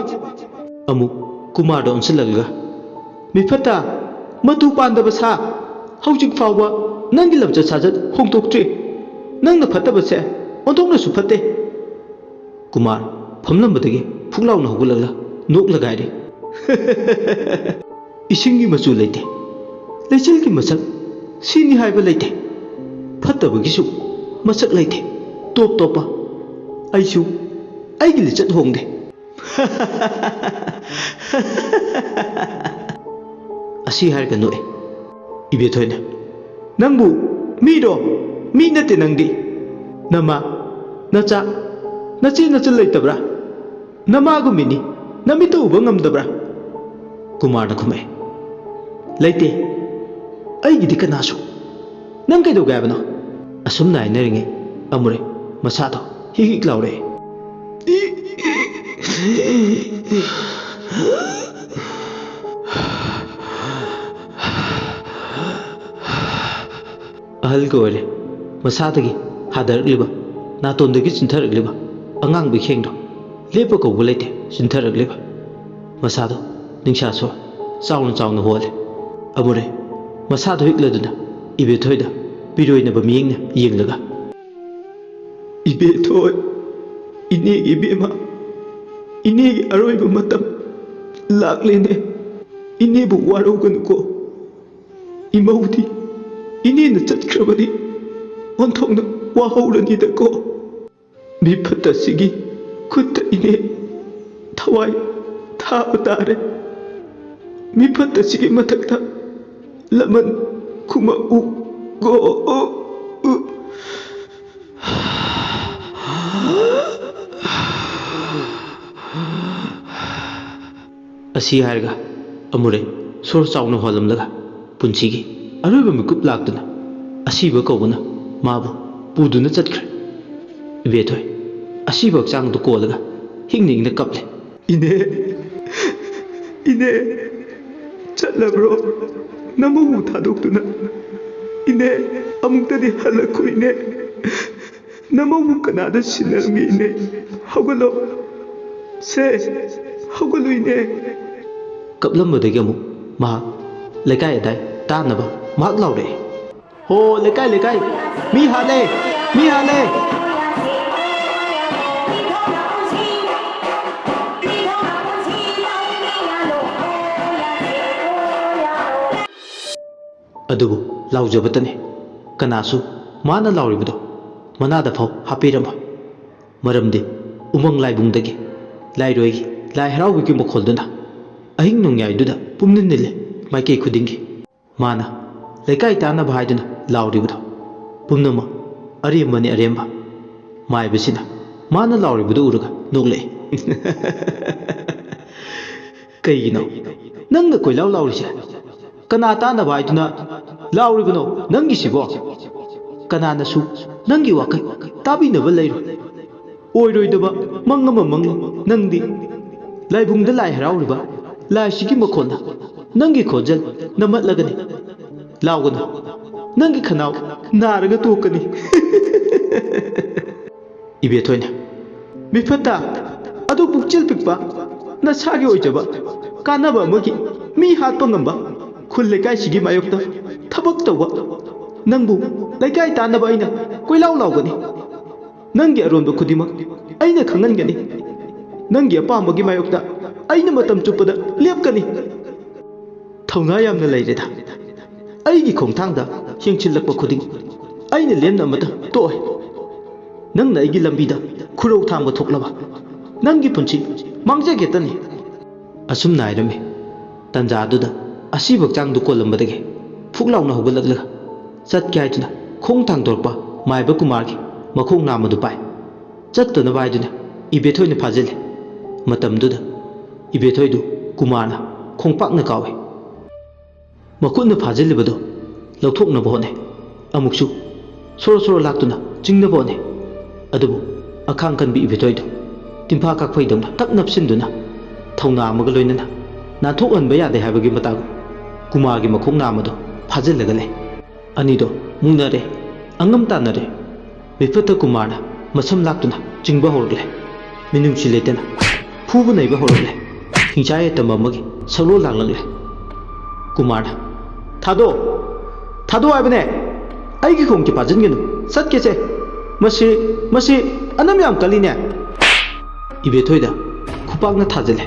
ꯑꯃꯨꯛ ꯀꯨꯃꯥꯔꯗ ꯑꯣꯟꯁꯤꯜꯂꯒ, "ꯃꯤꯐꯠꯇ, ꯃꯇꯨ ꯄꯥꯟꯗꯕ ꯁꯥ, ꯍꯧꯖꯤꯛ ꯐꯥꯎꯕ ꯅꯪꯒꯤ ꯂꯝꯆꯠ ꯁꯥꯖꯠ ꯍꯣꯡꯗꯣꯛꯇ꯭ꯔꯤ꯫ ꯅꯪꯅ ꯐꯠꯇꯕꯁꯦ ꯑꯣꯟꯊꯣꯛꯅꯁꯨ ꯐꯠꯇꯦ꯫" ꯀꯨꯃꯥꯔ ꯐꯝꯂꯝꯕꯗꯒꯤ ꯐꯨꯛ ꯂꯥꯎꯅ ꯍꯧꯒꯠꯂꯒ ꯅꯣꯛꯂꯒ ꯍꯥꯏꯔꯤ, "ꯏꯁꯤꯡꯒꯤ ꯃꯆꯨ ꯂꯩꯇꯦ, ꯂꯩꯆꯤꯜꯒꯤ ꯃꯁꯛ ꯁꯤꯅꯤ ꯍꯥꯏꯕ ꯂꯩꯇꯦ, ꯐꯠꯇꯕꯒꯤꯁꯨ ꯃꯁꯛ ꯂꯩꯇꯦ, ꯇꯣꯞ ꯇꯣꯞꯄ꯫ ꯑꯩꯁꯨ ꯑꯩꯒꯤ ꯂꯤꯆꯠ ꯍꯣꯡꯗꯦ꯫" ꯑꯁꯤ ꯍꯥꯏꯔꯒ ꯅꯣꯛꯑꯦ꯫ ꯏꯕꯦꯊꯣꯏꯅ, "ꯅꯪꯕꯨ ꯃꯤꯔꯣ? ꯃꯤ ꯅꯠꯇꯦ ꯅꯪꯗꯤ꯫ ꯅꯃꯥ, ꯅꯆꯥ, "ꯅꯆꯦ ꯅꯆꯜ ꯂꯩꯇꯕ꯭ꯔꯥ? ꯅꯃꯥꯒꯨꯝꯕꯤꯅꯤ, ꯅꯃꯤꯠꯇ ꯎꯕ ꯉꯝꯗꯕ꯭ꯔꯥ?" ꯀꯨꯃꯥꯔꯅ ꯈꯨꯝꯃꯛꯑꯦ, "ꯂꯩꯇꯦ, ꯑꯩꯒꯤꯗꯤ ꯀꯅꯥꯁꯨ꯫ ꯅꯪ ꯀꯩꯗꯧꯒꯦ ꯍꯥꯏꯕꯅꯣ?" ꯑꯁꯨꯝꯅ ꯍꯥꯏꯅꯔꯤꯉꯩ ꯑꯃꯨꯔꯦ ꯃꯁꯥꯗꯣ ꯍꯤꯛ ꯍꯤꯛ ꯂꯥꯎꯔꯛꯑꯦ꯫ ꯑꯍꯜꯒ ꯑꯣꯏꯔꯦ, ꯃꯁꯥꯗꯒꯤ ꯍꯥꯗꯔꯛꯂꯤꯕ, ꯅꯥꯇꯣꯟꯗꯒꯤ ꯆꯤꯟꯊꯔꯛꯂꯤꯕ ꯑꯉꯥꯡꯕ ꯏꯈꯦꯡꯗꯣ ꯂꯦꯞꯄ ꯀꯧꯕ ꯂꯩꯇꯦ, ꯆꯤꯟꯊꯔꯛꯂꯤꯕ꯫ ꯃꯁꯥꯗꯣ ꯅꯤꯡꯁꯥ ꯁꯣꯔ ꯆꯥꯎꯅ ꯆꯥꯎꯅ ꯍꯣꯜꯂꯦ꯫ ꯑꯃꯨꯔꯦ ꯃꯁꯥꯗꯣ ꯍꯤꯛꯂꯗꯨꯅ ꯏꯕꯦꯊꯣꯏꯗ ꯄꯤꯔꯣꯏꯅꯕ ꯃꯤꯠꯌꯦꯡꯅ ꯌꯦꯡꯂꯒ, "ꯏꯕꯦꯊꯣꯏ, ꯏꯅꯦꯒꯤ ꯏꯕꯦꯝꯃ, ꯏꯅꯦꯒꯤ ꯑꯔꯣꯏꯕ ꯃꯇꯝ ꯂꯥꯛꯂꯦꯅꯦ꯫ ꯏꯅꯦꯕꯨ ꯋꯥꯔꯧꯒꯅꯨꯀꯣ꯫ ꯏꯃꯧꯗꯤ ꯏꯅꯦꯅ ꯆꯠꯈ꯭ꯔꯕꯗꯤ ꯑꯣꯟꯊꯣꯛꯅ ꯋꯥꯍꯧꯔꯅꯤꯗꯀꯣ꯫ ꯃꯤꯐꯠꯇꯁꯤꯒꯤ ꯈꯨꯠꯇ ꯏꯅꯦ ꯊꯋꯥꯏ ꯊꯥꯕ ꯇꯥꯔꯦ꯫ ꯃꯤꯐꯠꯇꯁꯤꯒꯤ ꯃꯊꯛꯇ ꯂꯃꯟ ꯈꯨꯝꯃꯛꯎ ꯀꯣ꯫" ꯑꯁꯤ ꯍꯥꯏꯔꯒ ꯑꯃꯨꯔꯦ ꯁꯣꯔ ꯆꯥꯎꯅ ꯍꯣꯜꯂꯝꯂꯒ ꯄꯨꯟꯁꯤꯒꯤ ꯑꯔꯣꯏꯕ ꯃꯤꯀꯨꯞ ꯂꯥꯛꯇꯨꯅ ꯑꯁꯤꯕ ꯀꯧꯕꯅ ꯃꯥꯕꯨ ꯄꯨꯗꯨꯅ ꯆꯠꯈ꯭ꯔꯦ꯫ ꯏꯕꯦꯊꯣꯏ ꯑꯁꯤꯕ ꯍꯛꯆꯥꯡꯗꯨ ꯀꯣꯜꯂꯒ ꯍꯤꯡꯅ ꯍꯤꯡꯅ ꯀꯞꯂꯦ꯫ "ꯏꯅꯦ, ꯏꯅꯦ, ꯆꯠꯂꯕ꯭ꯔꯣ? ꯅꯃꯧꯕꯨ ꯊꯥꯗꯣꯛꯇꯨꯅ꯫ ꯏꯅꯦ, ꯑꯃꯨꯛꯇꯗꯤ ꯍꯜꯂꯛꯈꯣ ꯏꯅꯦ꯫ ꯅꯃꯧꯕꯨ ꯀꯅꯥꯗ ꯁꯤꯟꯅꯔꯝꯒꯦ ꯏꯅꯦ? ꯍꯧꯒꯠꯂꯣ꯫ ꯁꯦ, ꯍꯧꯒꯠꯂꯨ ꯏꯅꯦ꯫" ꯀꯞꯂꯝꯕꯗꯒꯤ ꯑꯃꯨꯛ ꯃꯍꯥꯛ ꯂꯩꯀꯥꯏ ꯑꯗꯥꯏ ꯇꯥꯅꯕ ꯃꯍꯥꯛ ꯂꯥꯎꯔꯛꯑꯦ꯫ "ꯍꯣ, ꯂꯩꯀꯥꯏ, ꯂꯩꯀꯥꯏ, ꯃꯤ ꯍꯥꯠꯂꯦ, ꯃꯤ ꯍꯥꯠꯂꯦ!" ꯑꯗꯨꯕꯨ ꯂꯥꯎꯖꯕꯇꯅꯤ꯫ ꯀꯅꯥꯁꯨ ꯃꯥꯅ ꯂꯥꯎꯔꯤꯕꯗꯣ ꯃꯅꯥꯗ ꯐꯥꯎ ꯍꯥꯞꯄꯤꯔꯝꯃꯣꯏ꯫ ꯃꯔꯝꯗꯤ ꯎꯃꯪ ꯂꯥꯏꯕꯨꯡꯗꯒꯤ ꯂꯥꯏꯔꯣꯏꯒꯤ ꯂꯥꯏ ꯍꯔꯥꯎꯕꯒꯤ ꯃꯈꯣꯜꯗꯨꯅ ꯑꯍꯤꯡ ꯅꯣꯡꯌꯥꯏꯗꯨꯗ ꯄꯨꯝꯅꯤꯜ ꯅꯤꯜꯂꯦ ꯃꯥꯏꯀꯩ ꯈꯨꯗꯤꯡꯒꯤ꯫ ꯃꯥꯅ ꯂꯩꯀꯥꯏ ꯇꯥꯅꯕ ꯍꯥꯏꯗꯨꯅ ꯂꯥꯎꯔꯤꯕꯗꯣ ꯄꯨꯝꯅꯃꯛ ꯑꯔꯦꯝꯕꯅꯤ ꯑꯔꯦꯝꯕ꯫ ꯃꯥꯏꯕꯁꯤꯅ ꯃꯥꯅ ꯂꯥꯎꯔꯤꯕꯗꯨ ꯎꯔꯒ ꯅꯣꯛꯂꯛꯏ꯫ "ꯀꯩꯒꯤꯅꯣ ꯅꯪꯅ ꯀꯣꯏꯂꯥꯎ ꯂꯥꯎꯔꯤꯁꯦ? ꯀꯅꯥ ꯇꯥꯅꯕ ꯍꯥꯏꯗꯨꯅ ꯂꯥꯎꯔꯤꯕꯅꯣ ꯅꯪꯒꯤꯁꯤꯕꯣ? ꯀꯅꯥꯅꯁꯨ ꯅꯪꯒꯤ ꯋꯥꯈꯜ ꯇꯥꯕꯤꯅꯕ ꯂꯩꯔꯣꯏ꯫ ꯑꯣꯏꯔꯣꯏꯗꯕ ꯃꯪ ꯑꯃ ꯃꯪꯂꯤ ꯅꯪꯗꯤ꯫ ꯂꯥꯏꯕꯨꯡꯗ ꯂꯥꯏ ꯍꯔꯥꯎꯔꯤꯕ ꯂꯥꯏꯁꯤꯒꯤ ꯃꯈꯣꯟꯗ ꯅꯪꯒꯤ ꯈꯣꯟꯖꯦꯜ ꯅꯝꯃꯠꯂꯒꯅꯤ꯫ ꯂꯥꯎꯒꯅꯨ, ꯅꯪꯒꯤ ꯈꯅꯥꯎ ꯅꯥꯔꯒ ꯇꯣꯛꯀꯅꯤ꯫" ꯏꯕꯦꯊꯣꯏꯅ, "ꯃꯤꯐꯠꯇ, ꯑꯗꯨ ꯄꯨꯛꯆꯦꯜ ꯄꯤꯛꯄ, ꯅꯁꯥꯒꯤ ꯑꯣꯏꯖꯕ, ꯀꯥꯟꯅꯕ ꯑꯃꯒꯤ ꯃꯤ ꯍꯥꯠꯄ ꯉꯝꯕ, ꯈꯨꯜ ꯂꯩꯀꯥꯏꯁꯤꯒꯤ ꯃꯥꯌꯣꯛꯇ ꯊꯕꯛ ꯇꯧꯕ ꯅꯪꯕꯨ ꯂꯩꯀꯥꯏ ꯇꯥꯟꯅꯕ ꯑꯩꯅ ꯀꯣꯏꯂꯥꯎ ꯂꯥꯎꯒꯅꯤ꯫ ꯅꯪꯒꯤ ꯑꯔꯣꯟꯕ ꯈꯨꯗꯤꯡꯃꯛ ꯑꯩꯅ ꯈꯪꯍꯟꯒꯅꯤ꯫ ꯅꯪꯒꯤ ꯑꯄꯥꯝꯕꯒꯤ ꯃꯥꯌꯣꯛꯇ ꯑꯩꯅ ꯃꯇꯝ ꯆꯨꯞꯄꯗ ꯂꯦꯞꯀꯅꯤ꯫ ꯊꯧꯅꯥ ꯌꯥꯝꯅ ꯂꯩꯔꯦꯗ꯫ ꯑꯩꯒꯤ ꯈꯣꯡꯊꯥꯡꯗ ꯌꯦꯡꯁꯤꯜꯂꯛꯄ ꯈꯨꯗꯤꯡ ꯑꯩꯅ ꯂꯦꯝꯅ ꯑꯃꯇ ꯇꯣꯛꯑꯣꯏ꯫ ꯅꯪꯅ ꯑꯩꯒꯤ ꯂꯝꯕꯤꯗ ꯈꯨꯔꯧ ꯊꯥꯡꯕ ꯊꯣꯛꯂꯕ ꯅꯪꯒꯤ ꯄꯨꯟꯁꯤ ꯃꯥꯡꯖꯒꯦꯇꯅꯤ꯫" ꯑꯁꯨꯝꯅ ꯍꯥꯏꯔꯝꯃꯤ꯫ ꯇꯟꯖꯥꯗꯨꯗ ꯑꯁꯤꯕ ꯍꯛꯆꯥꯡꯗꯨ ꯀꯣꯜꯂꯝꯕꯗꯒꯤ ꯐꯨꯛ ꯂꯥꯎꯅ ꯍꯧꯒꯠꯂꯛꯂꯒ ꯆꯠꯀꯦ ꯍꯥꯏꯗꯨꯅ ꯈꯣꯡ ꯊꯥꯡꯗꯣꯔꯛꯄ ꯃꯥꯏꯕ ꯀꯨꯃꯥꯔꯒꯤ ꯃꯈꯣꯡ ꯅꯥꯝꯃꯗꯨ ꯄꯥꯏ꯫ ꯆꯠꯇꯅꯕ ꯍꯥꯏꯗꯨꯅ ꯏꯕꯦꯊꯣꯏꯅ ꯐꯥꯖꯤꯜꯂꯤ꯫ ꯃꯇꯝꯗꯨꯗ ꯏꯕꯦꯊꯣꯏꯗꯨ ꯀꯨꯃꯥꯔꯅ ꯈꯣꯡꯄꯥꯛꯅ ꯀꯥꯎꯏ꯫ ꯃꯈꯨꯠꯅ ꯐꯥꯖꯤꯜꯂꯤꯕꯗꯨ ꯂꯧꯊꯣꯛꯅꯕ ꯍꯣꯠꯅꯩ꯫ ꯑꯃꯨꯛꯁꯨ ꯁꯣꯔꯣ ꯁꯣꯔꯣ ꯂꯥꯛꯇꯨꯅ ꯆꯤꯡꯅꯕ ꯍꯣꯠꯅꯩ꯫ ꯑꯗꯨꯕꯨ ꯑꯈꯥꯡ ꯀꯟꯕꯤ ꯏꯕꯦꯊꯣꯏꯗꯨ ꯇꯤꯟꯐꯥ ꯀꯥꯞꯐꯩꯗꯧꯅ ꯇꯛ ꯅꯞꯁꯤꯟꯗꯨꯅ ꯊꯧꯅꯥ ꯑꯃꯒ ꯂꯣꯏꯅꯅ ꯅꯥꯟꯊꯣꯛꯍꯟꯕ ꯌꯥꯗꯦ ꯍꯥꯏꯕꯒꯤ ꯃꯇꯥꯒꯨꯝ ꯀꯨꯃꯥꯔꯒꯤ ꯃꯈꯣꯡ ꯅꯥꯝꯃꯗꯨ ꯐꯥꯖꯤꯜꯂꯒ ꯂꯩ꯫ ꯑꯅꯤꯗꯣ ꯃꯨꯛꯅꯔꯦ, ꯑꯉꯝ ꯇꯥꯟꯅꯔꯦ꯫ ꯃꯤꯐꯠꯇ ꯀꯨꯃꯥꯔꯅ ꯃꯁꯝ ꯂꯥꯛꯇꯨꯅ ꯆꯤꯡꯕ ꯍꯧꯔꯛꯂꯦ꯫ ꯃꯤꯅꯨꯡꯁꯤ ꯂꯩꯇꯅ ꯐꯨꯕ ꯅꯩꯕ ꯍꯧꯔꯛꯂꯦ꯫ ꯍꯤꯡꯆꯥꯏ ꯌꯥꯏꯇꯝꯕ ꯑꯃꯒꯤ ꯁꯛꯂꯣꯟ ꯂꯥꯡꯂꯛꯂꯦ꯫ ꯀꯨꯃꯥꯔꯅ, "ꯊꯥꯗꯣꯛ! ꯊꯥꯗꯣꯛ ꯍꯥꯏꯕꯅꯦ! ꯑꯩꯒꯤ ꯈꯣꯡꯁꯦ ꯐꯥꯖꯤꯟꯒꯅꯨ! ꯆꯠꯀꯦꯁꯦ! ꯃꯁꯤ, ꯃꯁꯤ ꯑꯅꯝ ꯌꯥꯝ ꯀꯜꯂꯤꯅꯦ!" ꯏꯕꯦꯊꯣꯏꯗ ꯈꯨꯄꯥꯛꯅ ꯊꯥꯖꯤꯜꯂꯦ꯫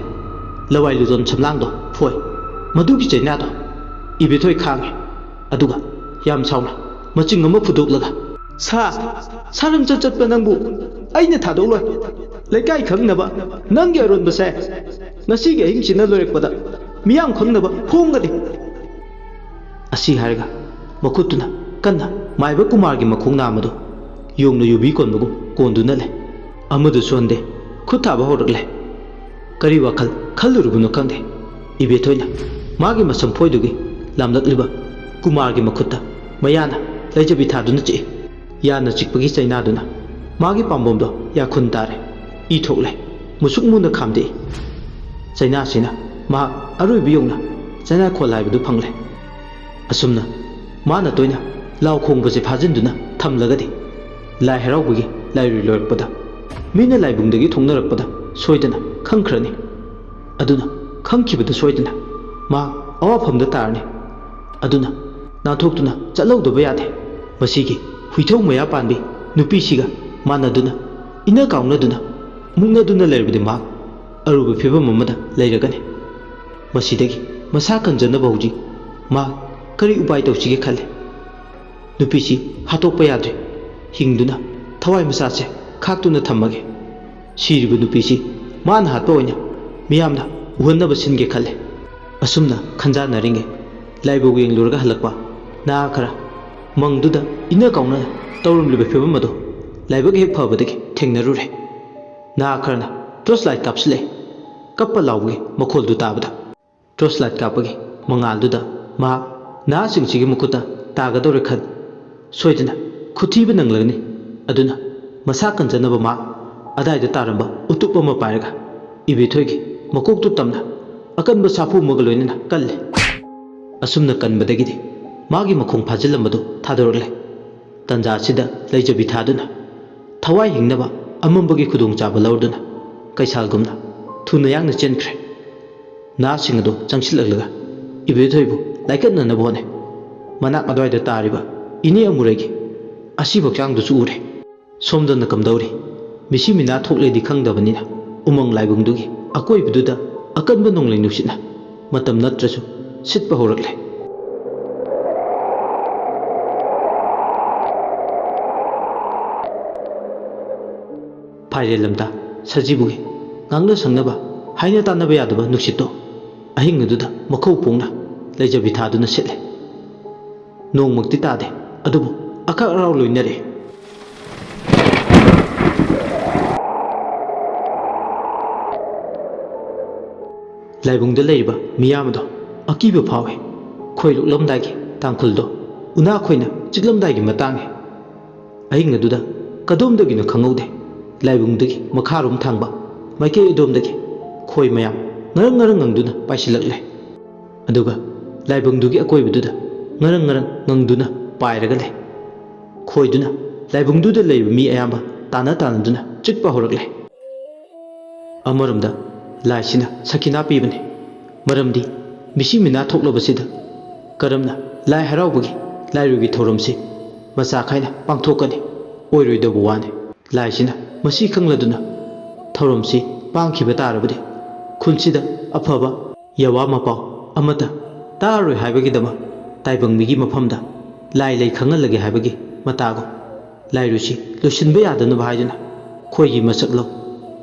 ꯂꯋꯥꯏ ꯂꯨꯗꯣꯟ ꯁꯝꯂꯥꯡꯗꯣ ꯐꯣꯏ꯫ ꯃꯗꯨꯒꯤ ꯆꯩꯅꯥꯗꯣ ꯏꯕꯦꯊꯣꯏ ꯈꯥꯡꯉꯦ꯫ ꯑꯗꯨꯒ ꯌꯥꯝ ꯁꯥꯎꯅ ꯃꯆꯤꯡ ꯑꯃ ꯐꯨꯗꯣꯛꯂꯒ, "ꯁꯥ, ꯁꯥ ꯂꯝꯆꯠ ꯆꯠꯄ ꯅꯪꯕꯨ ꯑꯩꯅ ꯊꯥꯗꯣꯛꯂꯣꯏ꯫ ꯂꯩꯀꯥꯏ ꯈꯪꯅꯕ ꯅꯪꯒꯤ ꯑꯔꯣꯟꯕꯁꯦ ꯉꯁꯤꯒꯤ ꯑꯍꯤꯡꯁꯤꯅ ꯂꯣꯏꯔꯛꯄꯗ ꯃꯤꯌꯥꯝ ꯈꯪꯅꯕ ꯐꯣꯡꯒꯅꯤ꯫" ꯑꯁꯤ ꯍꯥꯏꯔꯒ ꯃꯈꯨꯠꯇꯨꯅ ꯀꯟꯅ ꯃꯥꯏꯕ ꯀꯨꯃꯥꯔꯒꯤ ꯃꯈꯣꯡ ꯅꯥꯝꯃꯗꯨ ꯌꯣꯡꯅ ꯌꯨꯕꯤ ꯀꯣꯟꯕꯒꯨꯝ ꯀꯣꯟꯗꯨꯅ ꯂꯩ꯫ ꯑꯃꯗꯨ ꯁꯣꯟꯗꯦ, ꯈꯨꯠ ꯊꯥꯕ ꯍꯧꯔꯛꯂꯦ꯫ ꯀꯔꯤ ꯋꯥꯈꯜ ꯈꯜꯂꯨꯔꯕꯅꯣ ꯈꯪꯗꯦ꯫ ꯏꯕꯦꯊꯣꯏꯅ ꯃꯥꯒꯤ ꯃꯁꯝ ꯐꯣꯏꯗꯨꯒꯤ ꯂꯥꯝꯂꯛꯂꯤꯕ ꯀꯨꯃꯥꯔꯒꯤ ꯃꯈꯨꯠꯇ ꯃꯌꯥꯅ ꯂꯩꯖꯕꯤ ꯊꯥꯗꯨꯅ ꯆꯤꯛꯏ꯫ ꯌꯥꯅ ꯆꯤꯛꯄꯒꯤ ꯆꯩꯅꯥꯗꯨꯅ ꯃꯥꯒꯤ ꯄꯥꯝꯕꯣꯝꯗꯣ ꯌꯥꯈꯨꯟ ꯇꯥꯔꯦ꯫ ꯏ ꯊꯣꯛꯂꯦ꯫ ꯃꯨꯁꯨꯛ ꯃꯨꯅ ꯈꯥꯝꯗꯦꯛꯏ꯫ ꯆꯩꯅꯥꯁꯤꯅ ꯃꯍꯥꯛ ꯑꯔꯣꯏꯕ ꯌꯧꯅ ꯆꯩꯅꯥꯈꯣꯜ ꯍꯥꯏꯕꯗꯨ ꯐꯪꯂꯦ꯫ ꯑꯁꯨꯝꯅ ꯃꯥꯅ ꯇꯣꯏꯅ ꯂꯥꯎ ꯈꯣꯡꯕꯁꯦ ꯐꯥꯖꯤꯟꯗꯨꯅ ꯊꯝꯂꯒꯗꯤ ꯂꯥꯏ ꯍꯔꯥꯎꯕꯒꯤ ꯂꯥꯏꯔꯨꯏ ꯂꯣꯏꯔꯛꯄꯗ ꯃꯤꯅ ꯂꯥꯏꯕꯨꯡꯗꯒꯤ ꯊꯣꯛꯅꯔꯛꯄꯗ ꯁꯣꯏꯗꯅ ꯈꯪꯈ꯭ꯔꯅꯤ꯫ ꯑꯗꯨꯅ ꯈꯪꯈꯤꯕꯗ ꯁꯣꯏꯗꯅ ꯃꯍꯥꯛ ꯑꯋꯥꯐꯝꯗ ꯇꯥꯔꯅꯤ꯫ ꯑꯗꯨꯅ ꯅꯥꯟꯊꯣꯛꯇꯨꯅ ꯆꯠꯍꯧꯗꯕ ꯌꯥꯗꯦ꯫ ꯃꯁꯤꯒꯤ ꯍꯨꯏꯊꯧ ꯃꯌꯥ ꯄꯥꯟꯕꯤ ꯅꯨꯄꯤꯁꯤꯒ ꯃꯥꯟꯅꯗꯨꯅ, ꯏꯅ ꯀꯥꯎꯅꯗꯨꯅ, ꯃꯨꯛꯅꯗꯨꯅ ꯂꯩꯔꯕꯗꯤ ꯃꯍꯥꯛ ꯑꯔꯨꯕ ꯐꯤꯕꯝ ꯑꯃꯗ ꯂꯩꯔꯒꯅꯤ꯫ ꯃꯁꯤꯗꯒꯤ ꯃꯁꯥ ꯀꯟꯖꯅꯕ ꯍꯧꯖꯤꯛ ꯃꯍꯥꯛ ꯀꯔꯤ ꯎꯄꯥꯏ ꯇꯧꯁꯤꯒꯦ ꯈꯜꯂꯤ꯫ ꯅꯨꯄꯤꯁꯤ ꯍꯥꯠꯇꯣꯛꯄ ꯌꯥꯗ꯭ꯔꯦ꯫ ꯍꯤꯡꯗꯨꯅ ꯊꯋꯥꯏ ꯃꯆꯥꯁꯦ ꯈꯥꯛꯇꯨꯅ ꯊꯝꯃꯒꯦ꯫ ꯁꯤꯔꯤꯕ ꯅꯨꯄꯤꯁꯤ ꯃꯥꯅ ꯍꯥꯠꯄ ꯑꯣꯏꯅ ꯃꯤꯌꯥꯝꯅ ꯎꯍꯟꯅꯕ ꯁꯤꯟꯒꯦ ꯈꯜꯂꯦ꯫ ꯑꯁꯨꯝꯅ ꯈꯟꯖꯥꯟꯅꯔꯤꯉꯩ ꯂꯥꯏꯕꯧ ꯌꯦꯡꯂꯨꯔꯒ ꯍꯜꯂꯛꯄ ꯅꯍꯥ ꯈꯔ ꯃꯪꯗꯨꯗ ꯏꯅ ꯀꯥꯎꯅ ꯇꯧꯔꯝꯂꯤꯕ ꯐꯤꯕꯝ ꯑꯗꯨ ꯂꯥꯏꯕꯛ ꯍꯦꯛ ꯐꯕꯗꯒꯤ ꯊꯦꯡꯅꯔꯨꯔꯦ꯫ ꯅꯍꯥ ꯈꯔꯅ ꯇꯣꯔꯆ ꯂꯥꯏꯠ ꯀꯥꯞꯁꯤꯜꯂꯦ꯫ ꯀꯞꯄ ꯂꯥꯎꯕꯒꯤ ꯃꯈꯣꯜꯗꯨ ꯇꯥꯕꯗ ꯇꯣꯔꯆ ꯂꯥꯏꯠ ꯀꯥꯞꯄꯒꯤ ꯃꯉꯥꯜꯗꯨꯗ ꯃꯍꯥꯛ ꯅꯍꯥꯁꯤꯡꯁꯤꯒꯤ ꯃꯈꯨꯠꯇ ꯇꯥꯒꯗꯧꯔꯦ ꯈꯟ ꯁꯣꯏꯗꯅ ꯈꯨꯊꯤꯕ ꯅꯪꯂꯒꯅꯤ꯫ ꯑꯗꯨꯅ ꯃꯁꯥ ꯀꯟꯖꯅꯕ ꯃꯍꯥꯛ ꯑꯗꯥꯏꯗ ꯇꯥꯔꯝꯕ ꯎꯇꯨꯞ ꯑꯃ ꯄꯥꯏꯔꯒ ꯏꯕꯦꯊꯣꯏꯒꯤ ꯃꯀꯣꯛꯇꯨ ꯇꯝꯅ ꯑꯀꯟꯕ ꯁꯥꯐꯨ ꯑꯃꯒ ꯂꯣꯏꯅꯅ ꯀꯜꯂꯦ꯫ ꯑꯁꯨꯝꯅ ꯀꯟꯕꯗꯒꯤꯗꯤ ꯃꯥꯒꯤ ꯃꯈꯣꯡ ꯐꯥꯖꯤꯜꯂꯝꯕꯗꯨ ꯊꯥꯗꯣꯔꯛꯂꯦ꯫ ꯇꯟꯖꯥ ꯑꯁꯤꯗ ꯂꯩꯖꯕꯤ ꯊꯥꯗꯨꯅ ꯊꯋꯥꯏ ꯍꯤꯡꯅꯕ ꯑꯃꯝꯕꯒꯤ ꯈꯨꯗꯣꯡꯆꯥꯕ ꯂꯧꯔꯗꯨꯅ ꯀꯩꯁꯥꯜꯒꯨꯝꯅ ꯊꯨꯅ ꯌꯥꯡꯅ ꯆꯦꯟꯈ꯭ꯔꯦ꯫ ꯅꯍꯥꯁꯤꯡ ꯑꯗꯨ ꯆꯪꯁꯤꯜꯂꯛꯂꯒ ꯏꯕꯦꯊꯣꯏꯕꯨ ꯂꯥꯏꯀꯠꯅꯅꯕ ꯍꯣꯠꯅꯩ꯫ ꯃꯅꯥꯛ ꯑꯗꯨꯋꯥꯏꯗ ꯇꯥꯔꯤꯕ ꯏꯅꯦ ꯑꯃꯨꯔꯩꯒꯤ ꯑꯁꯤꯕ ꯍꯛꯆꯥꯡꯗꯨꯁꯨ ꯎꯔꯦ꯫ ꯁꯣꯝꯗꯅ ꯀꯝꯗꯧꯔꯤ? ꯃꯤꯁꯤ ꯃꯤꯅꯥ ꯊꯣꯛꯂꯦꯗꯤ ꯈꯪꯗꯕꯅꯤꯅ ꯎꯃꯪ ꯂꯥꯏꯕꯨꯡꯗꯨꯒꯤ ꯑꯀꯣꯏꯕꯗꯨꯗ ꯑꯀꯟꯕ ꯅꯣꯡꯂꯩ ꯅꯨꯡꯁꯤꯠꯅ ꯃꯇꯝ ꯅꯠꯇ꯭ꯔꯁꯨ ꯁꯤꯠꯄ ꯍꯧꯔꯛꯂꯦ꯫ ꯐꯥꯏꯔꯦꯜ ꯂꯝꯇꯥ ꯁꯖꯤꯕꯨꯒꯤ ꯉꯥꯡꯅ ꯁꯪꯅꯕ ꯍꯥꯏꯅ ꯇꯥꯟꯅꯕ ꯌꯥꯗꯕ ꯅꯨꯡꯁꯤꯠꯇꯣ ꯑꯍꯤꯡ ꯑꯗꯨꯗ ꯃꯈꯧ ꯄꯣꯡꯅ ꯂꯩꯖꯕꯤ ꯊꯥꯗꯨꯅ ꯁꯤꯠꯂꯦ꯫ ꯅꯣꯡꯃꯛꯇꯤ ꯇꯥꯗꯦ, ꯑꯗꯨꯕꯨ ꯑꯀꯛ ꯑꯔꯥꯎ ꯂꯣꯏꯅꯔꯦ꯫ ꯂꯥꯏꯕꯨꯡꯗ ꯂꯩꯔꯤꯕ ꯃꯤꯌꯥꯝ ꯑꯗꯣ ꯑꯀꯤꯕ ꯐꯥꯎꯏ꯫ ꯈꯣꯏ ꯂꯣꯛꯂꯝꯗꯥꯏꯒꯤ ꯇꯥꯡꯈꯨꯜꯗꯣ ꯎꯅꯥꯈꯣꯏꯅ ꯆꯤꯛꯂꯝꯗꯥꯏꯒꯤ ꯃꯇꯥꯡꯅꯤ꯫ ꯑꯍꯤꯡ ꯑꯗꯨꯗ ꯀꯗꯣꯝꯗꯒꯤꯅꯣ ꯈꯪꯍꯧꯗꯦ, ꯂꯥꯏꯕꯨꯡꯗꯒꯤ ꯃꯈꯥꯔꯣꯝ ꯊꯥꯡꯕ ꯃꯥꯏꯀꯩ ꯑꯗꯣꯝꯗꯒꯤ ꯈꯣꯏ ꯃꯌꯥꯝ ꯉꯔꯪ ꯉꯔꯪ ꯉꯪꯗꯨꯅ ꯄꯥꯏꯁꯤꯜꯂꯛꯂꯦ꯫ ꯑꯗꯨꯒ ꯂꯥꯏꯕꯨꯡꯗꯨꯒꯤ ꯑꯀꯣꯏꯕꯗꯨꯗ ꯉꯔꯪ ꯉꯔꯪ ꯉꯪꯗꯨꯅ ꯄꯥꯏꯔꯒ ꯂꯩ꯫ ꯈꯣꯏꯗꯨꯅ ꯂꯥꯏꯕꯨꯡꯗꯨꯗ ꯂꯩꯕ ꯃꯤ ꯑꯌꯥꯝꯕ ꯇꯥꯟꯅ ꯇꯥꯟꯅꯗꯨꯅ ꯆꯤꯛꯄ ꯍꯧꯔꯛꯂꯦ꯫ ꯑꯃꯔꯣꯝꯗ ꯂꯥꯏꯁꯤꯅ ꯁꯈꯤꯅꯥ ꯄꯤꯕꯅꯤ꯫ ꯃꯔꯝꯗꯤ ꯃꯤꯁꯤ ꯃꯤꯅꯥ ꯊꯣꯛꯂꯕꯁꯤꯗ ꯀꯔꯝꯅ ꯂꯥꯏ ꯍꯔꯥꯎꯕꯒꯤ ꯂꯥꯏꯔꯨꯒꯤ ꯊꯧꯔꯝꯁꯤ ꯃꯆꯥ ꯈꯥꯏꯅ ꯄꯥꯡꯊꯣꯛꯀꯅꯤ? ꯑꯣꯏꯔꯣꯏꯗꯧꯕ ꯋꯥꯅꯤ꯫ ꯂꯥꯏꯁꯤꯅ ꯃꯁꯤ ꯈꯪꯂꯗꯨꯅ ꯊꯧꯔꯝꯁꯤ ꯄꯥꯡꯈꯤꯕ ꯇꯥꯔꯕꯗꯤ ꯈꯨꯟꯁꯤꯗ ꯑꯐꯕ ꯌꯥꯋꯥ ꯃꯄꯥꯎ ꯑꯃꯠꯇ ꯇꯥꯔꯔꯣꯏ ꯍꯥꯏꯕꯒꯤꯗꯃꯛ ꯇꯥꯏꯕꯪ ꯃꯤꯒꯤ ꯃꯐꯝꯗ ꯂꯥꯏ ꯂꯩ ꯈꯪꯍꯜꯂꯒꯦ ꯍꯥꯏꯕꯒꯤ ꯃꯇꯥꯒꯨꯝ ꯂꯥꯏꯔꯨꯁꯤ ꯂꯣꯏꯁꯤꯟꯕ ꯌꯥꯗꯅꯕ ꯍꯥꯏꯗꯨꯅ ꯈꯣꯏꯒꯤ ꯃꯁꯛ ꯂꯧ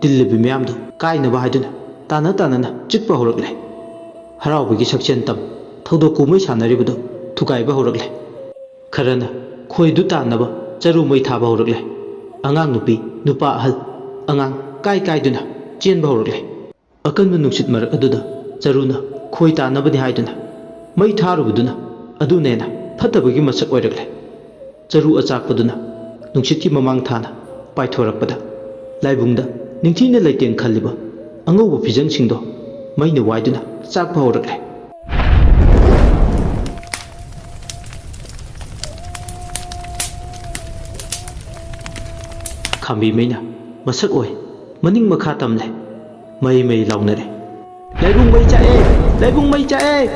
ꯇꯤꯜꯂꯤꯕ ꯃꯤꯌꯥꯝꯗꯨ ꯀꯥꯏꯅꯕ ꯍꯥꯏꯗꯨꯅ ꯇꯥꯟꯅ ꯇꯥꯟꯅꯅ ꯆꯤꯛꯄ ꯍꯧꯔꯛꯂꯦ꯫ ꯍꯔꯥꯎꯕꯒꯤ ꯁꯛꯆꯦꯟ ꯇꯝ ꯊꯧꯗꯣꯛ ꯀꯨꯝꯍꯩ ꯁꯥꯟꯅꯔꯤꯕꯗꯨ ꯊꯨꯒꯥꯏꯕ ꯍꯧꯔꯛꯂꯦ꯫ ꯈꯔꯅ ꯈꯣꯏꯗꯨ ꯇꯥꯟꯅꯕ ꯆꯔꯨ ꯃꯩ ꯊꯥꯕ ꯍꯧꯔꯛꯂꯦ꯫ ꯑꯉꯥꯡ ꯅꯨꯄꯤ, ꯅꯨꯄꯥ ꯑꯍꯜ, ꯑꯉꯥꯡ ꯀꯥꯏ ꯀꯥꯏꯗꯨꯅ ꯆꯦꯟꯕ ꯍꯧꯔꯛꯂꯦ꯫ ꯑꯀꯟꯕ ꯅꯨꯡꯁꯤꯠ ꯃꯔꯛ ꯑꯗꯨꯗ ꯆꯔꯨꯅ ꯈꯣꯏ ꯇꯥꯟꯅꯕꯅꯤ ꯍꯥꯏꯗꯨꯅ ꯃꯩ ꯊꯥꯔꯨꯕꯗꯨꯅ ꯑꯗꯨꯅ ꯍꯦꯟꯅ ꯐꯠꯇꯕꯒꯤ ꯃꯁꯛ ꯑꯣꯏꯔꯛꯂꯦ꯫ ꯆꯔꯨ ꯑꯆꯥꯛꯄꯗꯨꯅ ꯅꯨꯡꯁꯤꯠꯀꯤ ꯃꯃꯥꯡ ꯊꯥꯅ ꯄꯥꯏꯊꯣꯔꯛꯄꯗ ꯂꯥꯏꯕꯨꯡꯗ ꯅꯤꯡꯊꯤꯅ ꯂꯩꯇꯦꯡ ꯈꯜꯂꯤꯕ ꯑꯉꯧꯕ ꯐꯤꯖꯪꯁꯤꯡꯗꯣ ꯃꯩꯅ ꯋꯥꯏꯗꯨꯅ ꯆꯥꯛꯄ ꯍꯧꯔꯛꯂꯦ꯫ ꯈꯥꯝꯕꯤ ꯃꯩꯅ ꯃꯁꯛ ꯑꯣꯏ ꯃꯅꯤꯡ ꯃꯈꯥ ꯇꯝꯂꯦ꯫ ꯃꯩ ꯃꯩ ꯂꯥꯎꯅꯔꯦ꯫ "ꯂꯥꯏꯕꯨꯡ ꯃꯩ ꯆꯥꯛꯑꯦ! ꯂꯥꯏꯕꯨꯡ ꯃꯩ ꯆꯥꯛꯑꯦ!"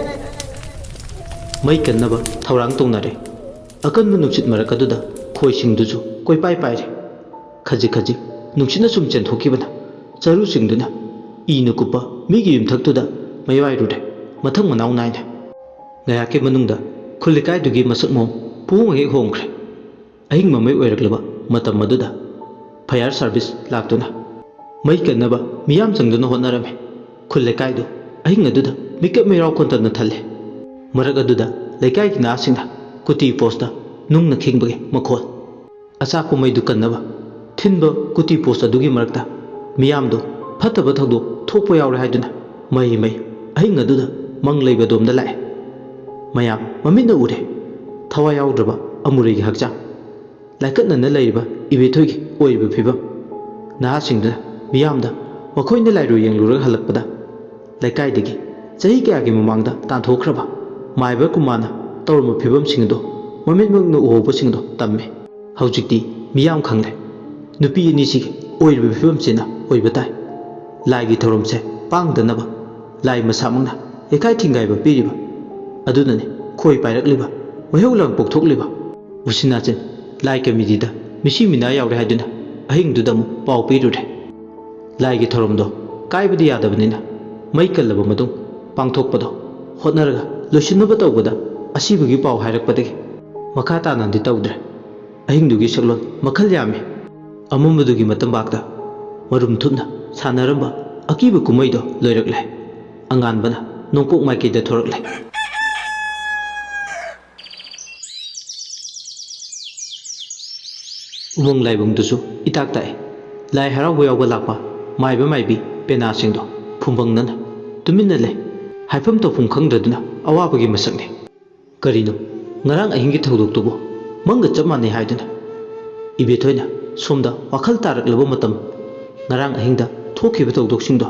ꯃꯩ ꯀꯟꯅꯕ ꯊꯧꯔꯥꯡ ꯇꯧꯅꯔꯦ꯫ ꯑꯀꯟꯕ ꯅꯨꯡꯁꯤꯠ ꯃꯔꯛ ꯑꯗꯨꯗ ꯈꯣꯏꯁꯤꯡꯗꯨꯁꯨ ꯀꯣꯏꯄꯥꯏ ꯄꯥꯏꯔꯦ꯫ ꯈꯖꯤꯛ ꯈꯖꯤꯛ ꯅꯨꯡꯁꯤꯠꯅ ꯁꯨꯝ ꯆꯦꯟꯊꯣꯛꯈꯤꯕꯅ ꯆꯔꯨꯁꯤꯡꯗꯨꯅ ꯏꯅ ꯀꯨꯞꯄ ꯃꯤꯒꯤ ꯌꯨꯝꯊꯛꯇꯨꯗ ꯃꯩ ꯋꯥꯏꯔꯨꯔꯦ, ꯃꯊꯪ ꯃꯅꯥꯎ ꯅꯥꯏꯅ꯫ ꯉꯥꯏꯍꯥꯛꯀꯤ ꯃꯅꯨꯡꯗ ꯈꯨꯜ ꯂꯩꯀꯥꯏꯗꯨꯒꯤ ꯃꯁꯛ ꯃꯑꯣꯡ ꯄꯨꯡꯍꯣꯡ ꯍꯦꯛ ꯍꯣꯡꯈ꯭ꯔꯦ꯫ ꯑꯍꯤꯡ ꯃꯃꯩ ꯑꯣꯏꯔꯛꯂꯕ ꯃꯇꯝ ꯑꯗꯨꯗ fire service ꯂꯥꯛꯇꯨꯅ ꯃꯩ ꯀꯟꯅꯕ ꯃꯤꯌꯥꯝ ꯆꯪꯗꯨꯅ ꯍꯣꯠꯅꯔꯝꯃꯤ꯫ ꯈꯨꯜ ꯂꯩꯀꯥꯏꯗꯨ ꯑꯍꯤꯡ ꯑꯗꯨꯗ ꯃꯤꯀꯞ ꯃꯩꯔꯥꯎ ꯈꯣꯟꯇꯅ ꯊꯜꯂꯦ꯫ ꯃꯔꯛ ꯑꯗꯨꯗ ꯂꯩꯀꯥꯏꯒꯤ ꯅꯍꯥꯁꯤꯡꯅ ꯀꯨꯇꯤ ꯄꯣꯁꯇ ꯅꯨꯡꯅ ꯈꯤꯡꯕꯒꯤ ꯃꯈꯣꯜ, ꯑꯆꯥꯛꯄ ꯃꯩꯗꯨ ꯀꯟꯅꯕ ꯊꯤꯟꯕ ꯀꯨꯇꯤ ꯄꯣꯁ ꯑꯗꯨꯒꯤ ꯃꯔꯛꯇ ꯃꯤꯌꯥꯝꯗꯨ ꯐꯠꯇꯕ ꯊꯧꯗꯣꯛ ꯊꯣꯛꯄ ꯌꯥꯎꯔꯦ ꯍꯥꯏꯗꯨꯅ ꯃꯩ ꯃꯩ ꯑꯍꯤꯡ ꯑꯗꯨꯗ ꯃꯪ ꯂꯩꯕ ꯑꯗꯣꯝꯗ ꯂꯥꯛꯑꯦ꯫ ꯃꯌꯥꯝ ꯃꯃꯤꯠꯅ ꯎꯔꯦ꯫ ꯊꯋꯥꯏ ꯌꯥꯎꯗ꯭ꯔꯕ ꯑꯃꯨꯔꯩꯒꯤ ꯍꯛꯆꯥꯡ꯫ ꯂꯥꯏꯀꯠꯅꯅ ꯂꯩꯔꯤꯕ ꯏꯕꯦꯊꯣꯏꯒꯤ ꯑꯣꯏꯔꯤꯕ ꯐꯤꯕꯝ꯫ ꯅꯍꯥꯁꯤꯡꯗꯨꯅ ꯃꯤꯌꯥꯝꯗ ꯃꯈꯣꯏꯅ ꯂꯥꯏꯔꯣꯏ ꯌꯦꯡꯂꯨꯔꯒ ꯍꯜꯂꯛꯄꯗ ꯂꯩꯀꯥꯏꯗꯒꯤ ꯆꯍꯤ ꯀꯌꯥꯒꯤ ꯃꯃꯥꯡꯗ ꯇꯥꯟꯊꯣꯛꯈ꯭ꯔꯕ ꯃꯥꯏꯕ ꯀꯨꯃꯥꯔꯅ ꯇꯧꯔꯝꯕ ꯐꯤꯕꯝꯁꯤꯡ ꯑꯗꯨ ꯃꯃꯤꯠꯃꯛꯅ ꯎꯍꯧꯕꯁꯤꯡꯗꯣ ꯇꯝꯃꯤ꯫ ꯍꯧꯖꯤꯛꯇꯤ ꯃꯤꯌꯥꯝ ꯈꯪꯂꯦ꯫ ꯅꯨꯄꯤ ꯑꯅꯤꯁꯤꯒꯤ ꯑꯣꯏꯔꯤꯕ ꯐꯤꯕꯝꯁꯤꯅ ꯑꯣꯏꯕ ꯇꯥꯏ꯫ ꯂꯥꯏꯒꯤ ꯊꯧꯔꯝꯁꯦ ꯄꯥꯡꯗꯅꯕ ꯂꯥꯏ ꯃꯁꯥꯃꯛꯅ ꯌꯩꯈꯥꯏ ꯊꯤꯡꯒꯥꯏꯕ ꯄꯤꯔꯤꯕ ꯑꯗꯨꯅꯅꯤ ꯈꯣꯏ ꯄꯥꯏꯔꯛꯂꯤꯕ, ꯃꯩꯍꯧ ꯂꯥꯡꯄꯣꯛ ꯊꯣꯛꯂꯤꯕ꯫ ꯎꯆꯤꯟ ꯅꯥꯆꯤꯟ ꯂꯥꯏ ꯀꯃꯤꯇꯤꯗ ꯃꯤꯁꯤ ꯃꯤꯅꯥ ꯌꯥꯎꯔꯦ ꯍꯥꯏꯗꯨꯅ ꯑꯍꯤꯡꯗꯨꯗ ꯑꯃꯨꯛ ꯄꯥꯎ ꯄꯤꯔꯨꯔꯦ꯫ ꯂꯥꯏꯒꯤ ꯊꯧꯔꯝꯗꯣ ꯀꯥꯏꯕꯗꯤ ꯌꯥꯗꯕꯅꯤꯅ ꯃꯩ ꯀꯜꯂꯕ ꯃꯇꯨꯡ ꯄꯥꯡꯊꯣꯛꯄꯗꯣ ꯍꯣꯠꯅꯔꯒ ꯂꯣꯏꯁꯤꯟꯅꯕ ꯇꯧꯕꯗ ꯑꯁꯤꯕꯒꯤ ꯄꯥꯎ ꯍꯥꯏꯔꯛꯄꯗꯒꯤ ꯃꯈꯥ ꯇꯥꯅꯗꯤ ꯇꯧꯗ꯭ꯔꯦ꯫ ꯑꯍꯤꯡꯗꯨꯒꯤ ꯁꯛꯂꯣꯟ ꯃꯈꯜ ꯌꯥꯝꯃꯤ꯫ ꯑꯃꯝꯕꯗꯨꯒꯤ ꯃꯇꯝꯄꯥꯛꯇ ꯃꯔꯨꯝ ꯊꯨꯞꯅ ꯁꯥꯟꯅꯔꯝꯕ ꯑꯀꯤꯕ ꯀꯨꯝꯍꯩꯗꯣ ꯂꯣꯏꯔꯛꯂꯦ꯫ ꯑꯉꯥꯟꯕꯅ ꯅꯣꯡꯄꯣꯛ ꯃꯥꯏꯀꯩꯗ ꯊꯣꯔꯛꯂꯦ꯫ ꯎꯃꯪ ꯂꯥꯏꯕꯨꯡꯗꯨꯁꯨ ꯏꯇꯥꯛ ꯇꯥꯛꯏ꯫ ꯂꯥꯏ ꯍꯔꯥꯎꯕ ꯌꯥꯎꯕ ꯂꯥꯛꯄ ꯃꯥꯏꯕ ꯃꯥꯏꯕꯤ ꯄꯦꯅꯥꯁꯤꯡꯗꯣ ꯐꯨꯝꯕꯪꯅꯅ ꯇꯨꯃꯤꯟꯅ ꯂꯩ꯫ ꯍꯥꯏꯐꯝ ꯇꯧꯐꯝ ꯈꯪꯗ꯭ꯔꯗꯨꯅ ꯑꯋꯥꯕꯒꯤ ꯃꯁꯛꯅꯤ꯫ ꯀꯔꯤꯅꯣ ꯉꯔꯥꯡ ꯑꯍꯤꯡꯒꯤ ꯊꯧꯗꯣꯛꯇꯨꯕꯨ ꯃꯪꯒ ꯆꯞ ꯃꯥꯟꯅꯩ ꯍꯥꯏꯗꯨꯅ? ꯏꯕꯦꯊꯣꯏꯅ ꯁꯣꯝꯗ ꯋꯥꯈꯜ ꯇꯥꯔꯛꯂꯕ ꯃꯇꯝ, ꯉꯔꯥꯡ ꯑꯍꯤꯡꯗ ꯊꯣꯛꯈꯤꯕ ꯊꯧꯗꯣꯛꯁꯤꯡꯗꯣ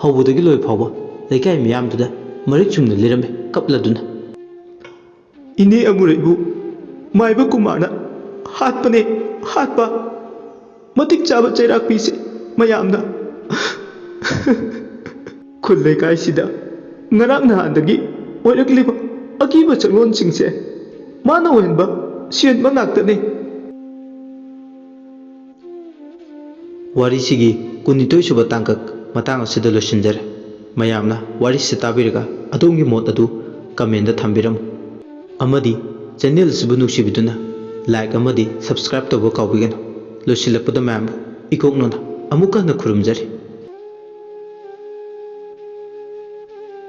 ꯍꯧꯕꯗꯒꯤ ꯂꯣꯏ ꯐꯥꯎꯕ ꯂꯩꯀꯥꯏ ꯃꯤꯌꯥꯝꯗꯨꯗ ꯃꯔꯤꯛ ꯆꯨꯝꯅ ꯂꯤꯔꯝꯃꯤ ꯀꯞꯂꯗꯨꯅ꯫ "ꯏꯅꯦ ꯑꯃꯨꯔꯩꯕꯨ ꯃꯥꯏꯕ ꯀꯨꯃꯥꯔꯅ ꯍꯥꯠꯄꯅꯦ, ꯍꯥꯠꯄ꯫ ꯃꯇꯤꯛ ꯆꯥꯕ ꯆꯩꯔꯥꯛ ꯄꯤꯁꯦ ꯃꯌꯥꯝꯅ꯫ ꯈꯨꯜ ꯂꯩꯀꯥꯏꯁꯤꯗ ꯉꯔꯥꯡ ꯅꯍꯥꯟꯗꯒꯤ ꯑꯣꯏꯔꯛꯂꯤꯕ ꯑꯀꯤꯕ ꯁꯛꯂꯣꯟꯁꯤꯡꯁꯦ ꯃꯥꯅ ꯑꯣꯏꯍꯟꯕ ꯁꯦꯟꯕ ꯉꯥꯛꯇꯅꯦ꯫" ꯋꯥꯔꯤꯁꯤꯒꯤ ꯀꯨꯟꯅꯤꯊꯣꯏ ꯁꯨꯕ ꯇꯥꯡꯀꯛ ꯃꯇꯥꯡ ꯑꯁꯤꯗ ꯂꯣꯏꯁꯤꯟꯖꯔꯦ꯫ ꯃꯌꯥꯝꯅ ꯋꯥꯔꯤꯁꯤ ꯇꯥꯕꯤꯔꯒ ꯑꯗꯣꯝꯒꯤ ꯃꯣꯠ ꯑꯗꯨ comment ꯊꯝꯕꯤꯔꯝꯃꯨ꯫ ꯑꯃꯗꯤ channel ꯑꯁꯤꯕꯨ ꯅꯨꯡꯁꯤꯕꯤꯗꯨꯅ like ꯑꯃꯗꯤ subscribe ꯇꯧꯕ ꯀꯥꯎꯕꯤꯒꯅꯨ꯫ ꯂꯣꯏꯁꯤꯜꯂꯛꯄꯗ ꯃꯌꯥꯝꯕꯨ ꯏꯀꯣꯛꯅꯅ ꯑꯃꯨꯛ ꯍꯟꯅ ꯈꯨꯔꯨꯝꯖꯔꯤ꯫